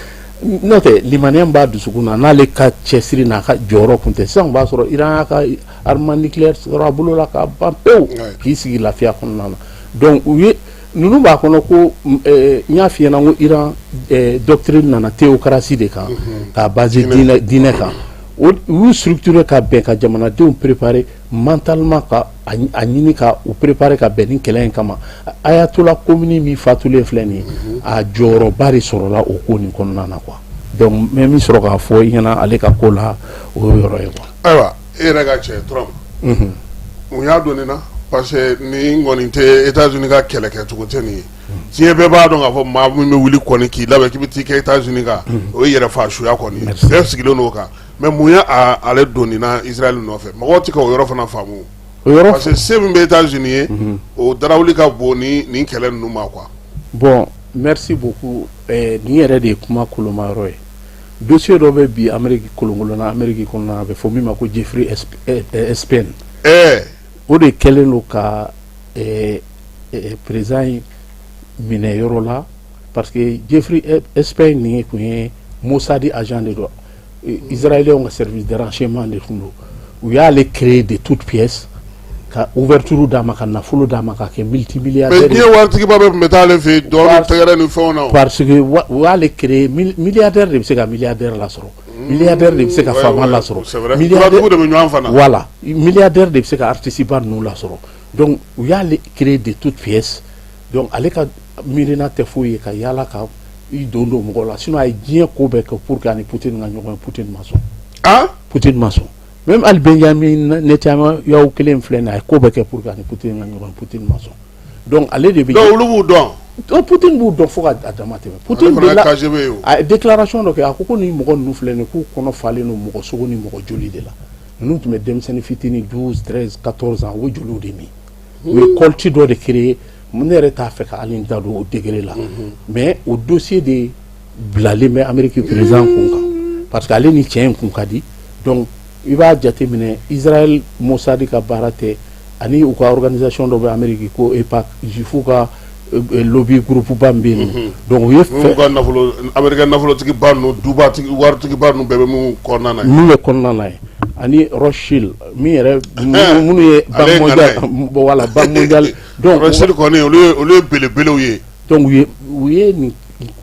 Speaker 14: n'o tɛ limaniya b'a dusukun na, n'ale ka cɛsiri n'a ka jɔyɔrɔ kun tɛ, sisan b'a sɔrɔ Iran y'a ka arme nucléaire sɔrɔ a bolo la ka ban pewu, k'i sigi lafiya kɔnɔna na. Donc u ye ninnu b'a kɔnɔ ko n y'a f'i ɲɛna ko Iran doctrine nana théocratie de kan, k'a basé diinɛ kan. U y'u structuré ka bɛn ka jamanadenw préparer mentalement, ka a ɲini ka u préparer ka bɛn ni kɛlɛ in kama. Ayatollah Khomeini min fatulen filɛ nin ye, a jɔyɔrɔba de sɔrɔla o ko nin kɔnɔna na quoi. Donc n bɛ min sɔrɔ k'a fɔ i ɲɛna ale ka ko la, o y'o yɔrɔ ye quoi.
Speaker 5: Ayiwa, e yɛrɛ ka cɛ Trump, mun y'a don nin na? Parce que nin kɔni tɛ États-Unis ka kɛlɛ kɛcogo tɛ nin ye. Diɲɛ bɛɛ b'a dɔn k'a fɔ maa min bɛ wuli kɔni k'i labɛn k'i bɛ t'i kɛ États-Unis kan, o ye yɛrɛ faasuya kɔni ye. Bɛɛ sigilen don o kan. Mais mun ye ale don nin na Israël nɔfɛ? Mɔgɔw tɛ ka o yɔrɔ fana faamu.
Speaker 14: O yɔrɔ
Speaker 5: parce que se min bɛ États-Unis ye, o darawuli ka bon ni nin kɛlɛ ninnu ma quoi.
Speaker 14: Bon, merci beaucoup. Nin yɛrɛ de ye kuma koloma yɔrɔ ye. Dossier dɔ bɛ bi Amérique kolonkolonna, Amérique kɔnɔna, a bɛ fɔ min ma ko Jeffrey Epstein. O de kɛlen don ka président in minɛ yɔrɔ la, parce que Jeffrey Epstein nin tun ye Mossad agent de don, Israéliens ka service de renseignement de tun don. U y'ale créer de toutes pièces, ka ouverture d'a ma, ka nafolo d'a ma, ka kɛ multimilliardaire.
Speaker 5: Mais diɲɛ waritigiba bɛɛ tun bɛ taa ale fɛ yen, dɔɔnin tɛgɛrɛ ni fɛnw na.
Speaker 14: Parce que u y'ale créer, milliardaire de bɛ se ka milliardaire lasɔrɔ, milliardaire de bɛ se ka faama lasɔrɔ.
Speaker 5: C'est vrai, milliardaire de bɛ ɲɔgɔn fana.
Speaker 14: Voilà, milliardaire de bɛ se ka artiste ba ninnu lasɔrɔ. Donc u y'ale créer de toutes pièces. Donc ale ka miirina tɛ foyi ye ka yala ka i don don mɔgɔw la, sinon a ye diɲɛ ko bɛɛ kɛ pour que ani Poutine ka ɲɔgɔn ye. Poutine ma sɔn. Poutine ma sɔn. Même hali Benjamin Netanyahu kelen filɛ nin ye, a ye ko bɛɛ kɛ pour que ani Poutine ka ɲɔgɔn ye, Poutine ma sɔn. Donc ale de bɛ.
Speaker 5: Donc olu b'u dɔn.
Speaker 14: Donc Poutine b'u dɔn fo ka a dama tɛmɛ. Poutine
Speaker 5: de la KGB ye o.
Speaker 14: A ye déclaration dɔ kɛ, a ko ko nin mɔgɔ ninnu filɛ nin ye, k'u kɔnɔ falen don mɔgɔ sogo ni mɔgɔ joli de la. Ninnu tun bɛ denmisɛnnin fitinin 12 13 14 ans, u bɛ joliw de min. U ye culte dɔ de créer. Ne yɛrɛ t'a fɛ ka hali n da don o degré la, mais o dossier de bilalen bɛ Amérique président kun kan, parce que ale ni cɛ in kun ka di. Donc i b'a jateminɛ, Israël Mossad ka baara tɛ, ani u ka organisation dɔ bɛ Amérique ko AIPAC, juif ka lobby groupe ba min bɛ yen. Donc u ye
Speaker 5: fɛ ka nafolo, Amérique nafolotigi ba ninnu, dubatigi, waritigi ba ninnu bɛɛ bɛ mun kɔnɔna na
Speaker 14: ye, min bɛ kɔnɔna na ye, ani Rothschild min yɛrɛ minnu ye Banque mondiale, bon voilà, Banque mondiale.
Speaker 5: Donc Rothschild kɔni, olu ye belebelew ye.
Speaker 14: Donc u ye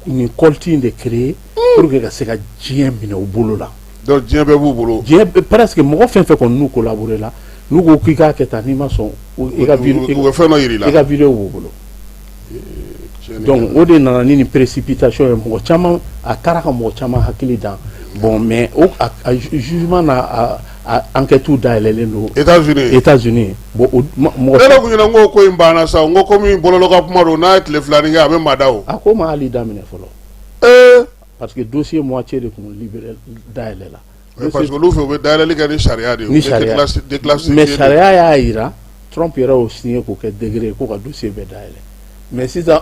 Speaker 14: nin culte in de créer pour que ka se ka diɲɛ minɛ u bolo la.
Speaker 5: Donc diɲɛ bɛɛ b'u bolo.
Speaker 14: Diɲɛ presque, mɔgɔ fɛn fɛn kɔni n'u collaborer la, n'u ko k'i k'a kɛ tan, n'i ma sɔn, i ka
Speaker 5: u bɛ fɛn dɔ yir'i la.
Speaker 14: I ka vidéo b'u bolo. Donc o de nana ni nin précipitation ye. Mɔgɔ caman, a taara ka mɔgɔ caman hakili dan. Bon, mais o a jugement na, a enquête dayɛlɛlen don.
Speaker 5: États-Unis.
Speaker 14: États-Unis. Bon, o mɔgɔ.
Speaker 5: Ne yɛrɛ kun ɲɛna ko ko in banna sa, n ko komi bɔlɔlɔ ka kuma don, n'a ye tile filanin kɛ, a bɛ mada o.
Speaker 14: A ko ma hali daminɛ fɔlɔ. Parce que dossier moitié de kun libéré, dayɛlɛ la.
Speaker 5: Parce que olu fɛ, u bɛ dayɛlɛli kɛ ni sariya de ye.
Speaker 14: Ni sariya, mais sariya y'a yira, Trump yɛrɛ y'o signé k'o kɛ décret ko ka dossier bɛɛ dayɛlɛ. Mais sisan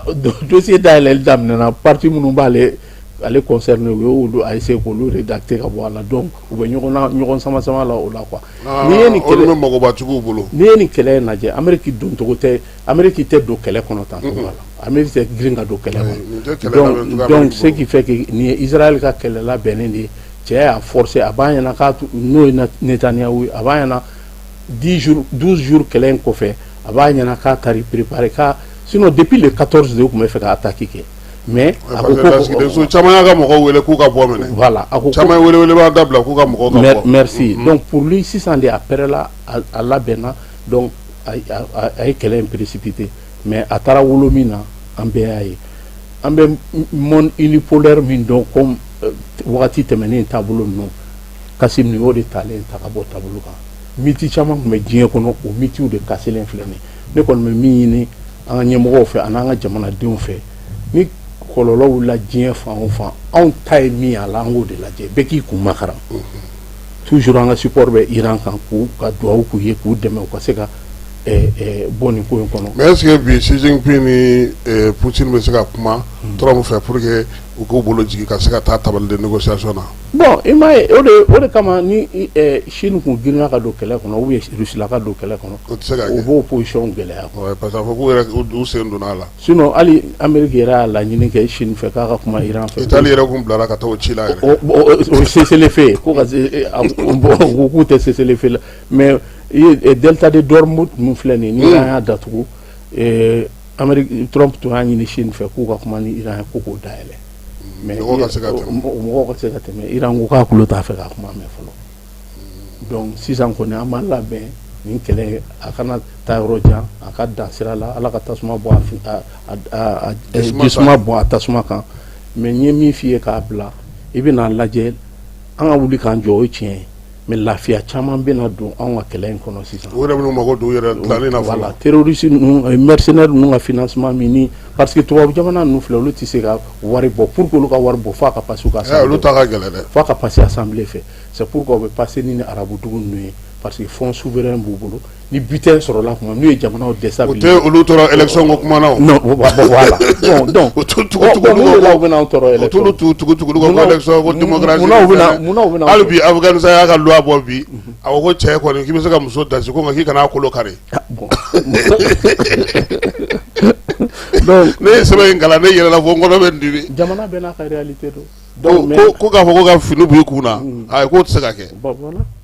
Speaker 14: dossier dayɛlɛli daminɛna, parti minnu b'ale ale concerné, u y'olu a essayé k'olu rédacter ka bɔ a la. Donc u bɛ ɲɔgɔn na, ɲɔgɔn sama sama la o la quoi.
Speaker 5: N'i ye nin kɛlɛ, olu bɛ magobatigiw bolo.
Speaker 14: N'i ye nin kɛlɛ in lajɛ, Amérique doncogo tɛ, Amérique tɛ don kɛlɛ kɔnɔ tan cogo la, Amérique tɛ girin ka don kɛlɛ kɔnɔ. Donc ce qui fait que nin ye Israël ka kɛlɛ labɛnnen de ye. Cɛ y'a forcé, a b'a ɲɛna k'a n'o ye Netanyahu ye, a b'a ɲɛna 10 jours, 12 jours kɛlɛ in kɔfɛ, A b'a ɲɛna k'a taar'i préparer k'a, sinon depuis le 14 de u tun bɛ fɛ ka attaque kɛ, mais a ko
Speaker 5: ko caman y'a ka mɔgɔw wele k'u ka bɔ minɛ.
Speaker 14: Voilà, a ko
Speaker 5: caman ye welewele dabila k'u ka mɔgɔw ka bɔ.
Speaker 14: Merci. Donc pour lui, sisan de a pɛrɛla, a labɛnna, donc a ye kɛlɛ in précipité. Mais a taara wolo min na, an bɛɛ y'a ye. An bɛ monde unipolaire min dɔn comme wagati tɛmɛnen taabolo ninnu, Kasim, nin y'o de talen ta ka bɔ taabolo kan. Mythe caman tun bɛ diɲɛ kɔnɔ, o mythew de kaselen filɛ nin. Ne kɔni bɛ min ɲini an ka ɲɛmɔgɔw fɛ ani an ka jamanadenw fɛ, ni kɔlɔlɔ wulila diɲɛ fan o fan, anw ta ye min ye a la, an k'o de lajɛ. Bɛɛ k'i kun makaran. Toujours an ka support bɛ Iran kan, k'u ka dugawu k'u ye, k'u dɛmɛ u ka se ka bɔ nin ko in kɔnɔ.
Speaker 5: Mais est ce que bi Xi Jinping ni Poutine bɛ se ka kuma Trump fɛ pour que u k'u bolo jigin ka se ka taa table de négociation na?
Speaker 14: Bon, i m'a ye, o de kama ni Chine kun girinna ka don kɛlɛ kɔnɔ ou bien Russie la ka don kɛlɛ kɔnɔ,
Speaker 5: o tɛ se ka kɛ.
Speaker 14: O b'o position gɛlɛya.
Speaker 5: Ouais, parce que a fɔ k'u yɛrɛ u sen donna a la.
Speaker 14: Sinon hali Amérique yɛrɛ y'a laɲini kɛ Chine fɛ k'a ka kuma Iran fɛ.
Speaker 5: Italie yɛrɛ kun bilara ka taa o ci la yɛrɛ.
Speaker 14: O cessez-le-feu ko ka se, bon, k'u tɛ cessez-le-feu la, mais i ye delta de Hormuz min filɛ nin ye, ni Iran y'a datugu, Amérique, Trump tun y'a ɲini Chine fɛ k'u ka kuma ni Iran ye ko k'o dayɛlɛ, mais
Speaker 5: mɔgɔw ka se ka tɛmɛ.
Speaker 14: Mɔgɔw ka se ka tɛmɛ. Iran ko k'a tulo t'a fɛ ka kuma mɛn fɔlɔ. Donc sisan kɔni, an b'an labɛn nin kɛlɛ a kana taa yɔrɔ jan, a ka dan sira la. Ala ka tasuma bɔ a jisuma bɔn a tasuma kan. Mais n ye min f'i ye k'a bila, i bɛna lajɛ, an ka wuli k'an jɔ, o ye tiɲɛ ye, mais lafiya caman bɛna don anw ka kɛlɛ in kɔnɔ sisan.
Speaker 5: U yɛrɛ bɛn'u mago don u yɛrɛ dilanni na fɔlɔ.
Speaker 14: Voilà, terroriste ninnu, mercenaires ninnu ka financement min ni, parce que tubabu jamana ninnu filɛ, olu tɛ se ka wari bɔ. Pour que olu ka wari bɔ, f'a ka passer u ka
Speaker 5: Olu ta ka gɛlɛn dɛ.
Speaker 14: F'a ka passer assemblée fɛ. C'est pourquoi u bɛ passer ni arabu dugu ninnu ye, parce que fonds souverain b'u bolo. Ni butin sɔrɔla tuma n'u ye jamanaw déstabiliser.
Speaker 5: O tɛ olu tɔɔrɔ élection ko kuma na o.
Speaker 14: Non, bon, voilà, bon, donc
Speaker 5: o t'u tugu tugu.
Speaker 14: Mun de la u bɛna anw tɔɔrɔ
Speaker 5: élection? O t'olu tugu tugu tugu ko élection ko démocratie.
Speaker 14: Munna u bɛna?
Speaker 5: Hali bi Afghanistan y'a ka loi bɔ bi, a ko ko cɛ kɔni k'i bɛ se ka muso dasi ko nka k'i kana a kolo kari.
Speaker 14: Bon, donc
Speaker 5: ne ye sɛbɛn in kalan, ne yɛlɛla fo n kɔnɔ bɛ n dimi.
Speaker 14: Jamana bɛɛ n'a ka réalité don.
Speaker 5: Ko ko k'a fɔ ko ka fini bɔ i kun na, ayi, k'o tɛ se ka kɛ.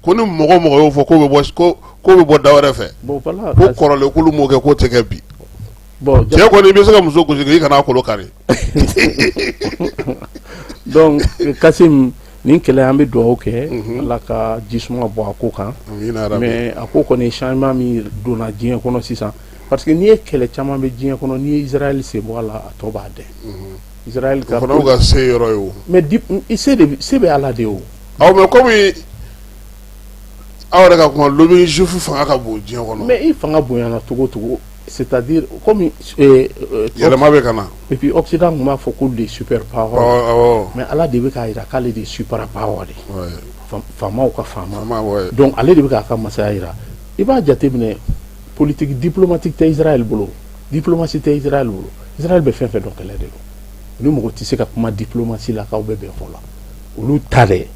Speaker 5: Ko ni mɔgɔ mɔgɔ y'o fɔ, k'o bɛ bɔ ko bɛ bɔ da wɛrɛ fɛ. Ko kɔrɔlen k'olu m'o kɛ, k'o tɛ kɛ bi. Cɛ kɔni i bɛ se ka muso gosi i kana a kolo kari.
Speaker 14: Donc Kasim, nin kɛlɛ, an bɛ dugawu kɛ Ala ka jisuma bɔ a ko kan. Mais a ko kɔni, changement min donna diɲɛ kɔnɔ sisan, parce que n'i ye kɛlɛ caman bɛ diɲɛ kɔnɔ, n'i ye Israël sen bɔ a la, a tɔ b'a dɛn. Israël
Speaker 5: ka o fana y'u ka se yɔrɔ ye o.
Speaker 14: Mais di se de se bɛ Ala de ye o.
Speaker 5: Awɔ, mais komi aw yɛrɛ ka kuma, lobby juif fanga ka bon diɲɛ kɔnɔ.
Speaker 14: Mais i fanga bonyana cogo o cogo, c'est-à-dire comme
Speaker 5: yɛlɛma bɛ ka na.
Speaker 14: Et puis Occident tun b'a fɔ k'olu de ye super power.
Speaker 5: Awɔ.
Speaker 14: Mais Ala de bɛ k'a jira k'ale de ye super power de ye. Faamaw ka faama.
Speaker 5: Faama.
Speaker 14: Donc ale de bɛ k'a ka masaya jira. I b'a jateminɛ, politique diplomatique tɛ Israël bolo, diplomatie tɛ Israël bolo. Israël bɛ fɛn fɛn dɔn, kɛlɛ de don. Ni mɔgɔ tɛ se ka kuma diplomatie la k'aw bɛ bɛn fɔ la, olu ta dɛ,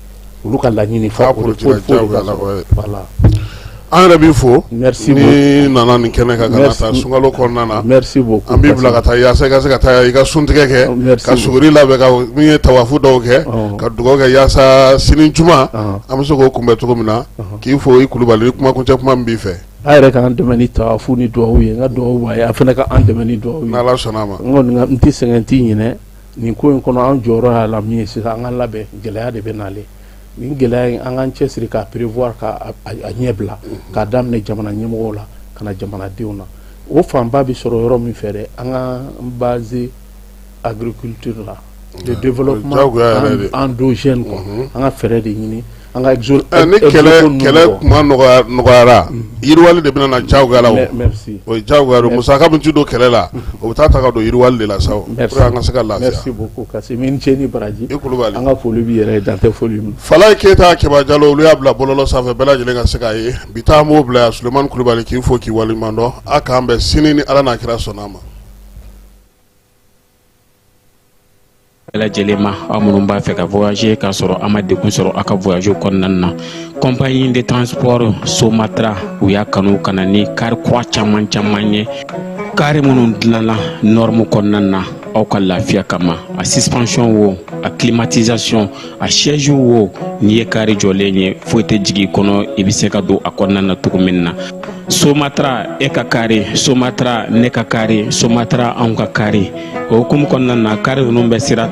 Speaker 14: olu ka laɲini fo o de ka sɔrɔ. Voilà.
Speaker 5: An yɛrɛ b'i fo.
Speaker 14: Merci.
Speaker 5: Ni nana nin kɛnɛ kan ka na taa sunkalo kɔnɔna na.
Speaker 14: Merci beaucoup.
Speaker 5: An b'i bila ka taa yaasa i ka se ka taa i ka suntigɛ kɛ, ka suguri labɛn, ka min ye tawafu dɔw kɛ, ka dugawu kɛ yaasa sini juma an bɛ se k'o kunbɛn cogo min na. K'i fo i Kulubali, kumakuncɛ kuma min b'i fɛ.
Speaker 14: A yɛrɛ k'an dɛmɛ ni tawafu ni dugawu ye. N ka dugawu b'a ye, a fana ka an dɛmɛ ni dugawu ye.
Speaker 5: N'Ala sɔnna a ma.
Speaker 14: N kɔni n tɛ sɛgɛn, n tɛ ɲinɛ nin ko in kɔnɔ. An jɔyɔrɔ y'a la min ye sisan, an ka labɛn, gɛlɛya de bɛ nalen. Nin gɛlɛya in, an k'an cɛsiri k'a prévoir, ka a ɲɛ bila, k'a daminɛ jamana ɲɛmɔgɔw la ka na jamanadenw na. O fanba bɛ sɔrɔ yɔrɔ min fɛ dɛ, an k'an baser agriculture la, le développement endogène quoi. An ka fɛɛrɛ de ɲini an ka
Speaker 5: Ni kɛlɛ kuma nɔgɔyara, yiriwali de bɛna na diyagoya la o.
Speaker 14: Merci.
Speaker 5: O ye diyagoya don. Musaka min ti don kɛlɛ la, o bɛ taa ta ka don yiriwali de la sa o, pour que an ka se ka lafiya.
Speaker 14: Merci beaucoup Kassim, i ni ce ni baraji.
Speaker 5: I Kulubali.
Speaker 14: An ka foli b'i yɛrɛ ye, dan tɛ foli min.
Speaker 5: Falaye Keyita Keba Jalo, olu y'a bila bɔlɔlɔ sanfɛ, bɛɛ lajɛlen ka se k'a ye bi. Taa an b'o bila yan. Sulemani Kulubali k'i fo k'i waleɲuman dɔn. A k'an bɛn sini ni Ala n'a kira sɔnna a ma.
Speaker 10: Bɛɛ lajɛlen ma, aw minnu b'a fɛ ka voyager k'a sɔrɔ a ma degun sɔrɔ aw ka voyage kɔnɔna na, compagnie de transport Somatra, u y'a kanu ka na ni car kura caman caman ye, car minnu dilanna norme kɔnɔna na. aw ka lafiya kama. A suspension wo, a climatisation, a siège wo, n'i ye kari jɔlen ye, foyi tɛ jigin i kɔnɔ, i bɛ se ka don a kɔnɔna na cogo min na. Somatra e ka kari, Somatra ne ka kari, Somatra anw ka kari. O hukumu kɔnɔna na, kari ninnu bɛ sira.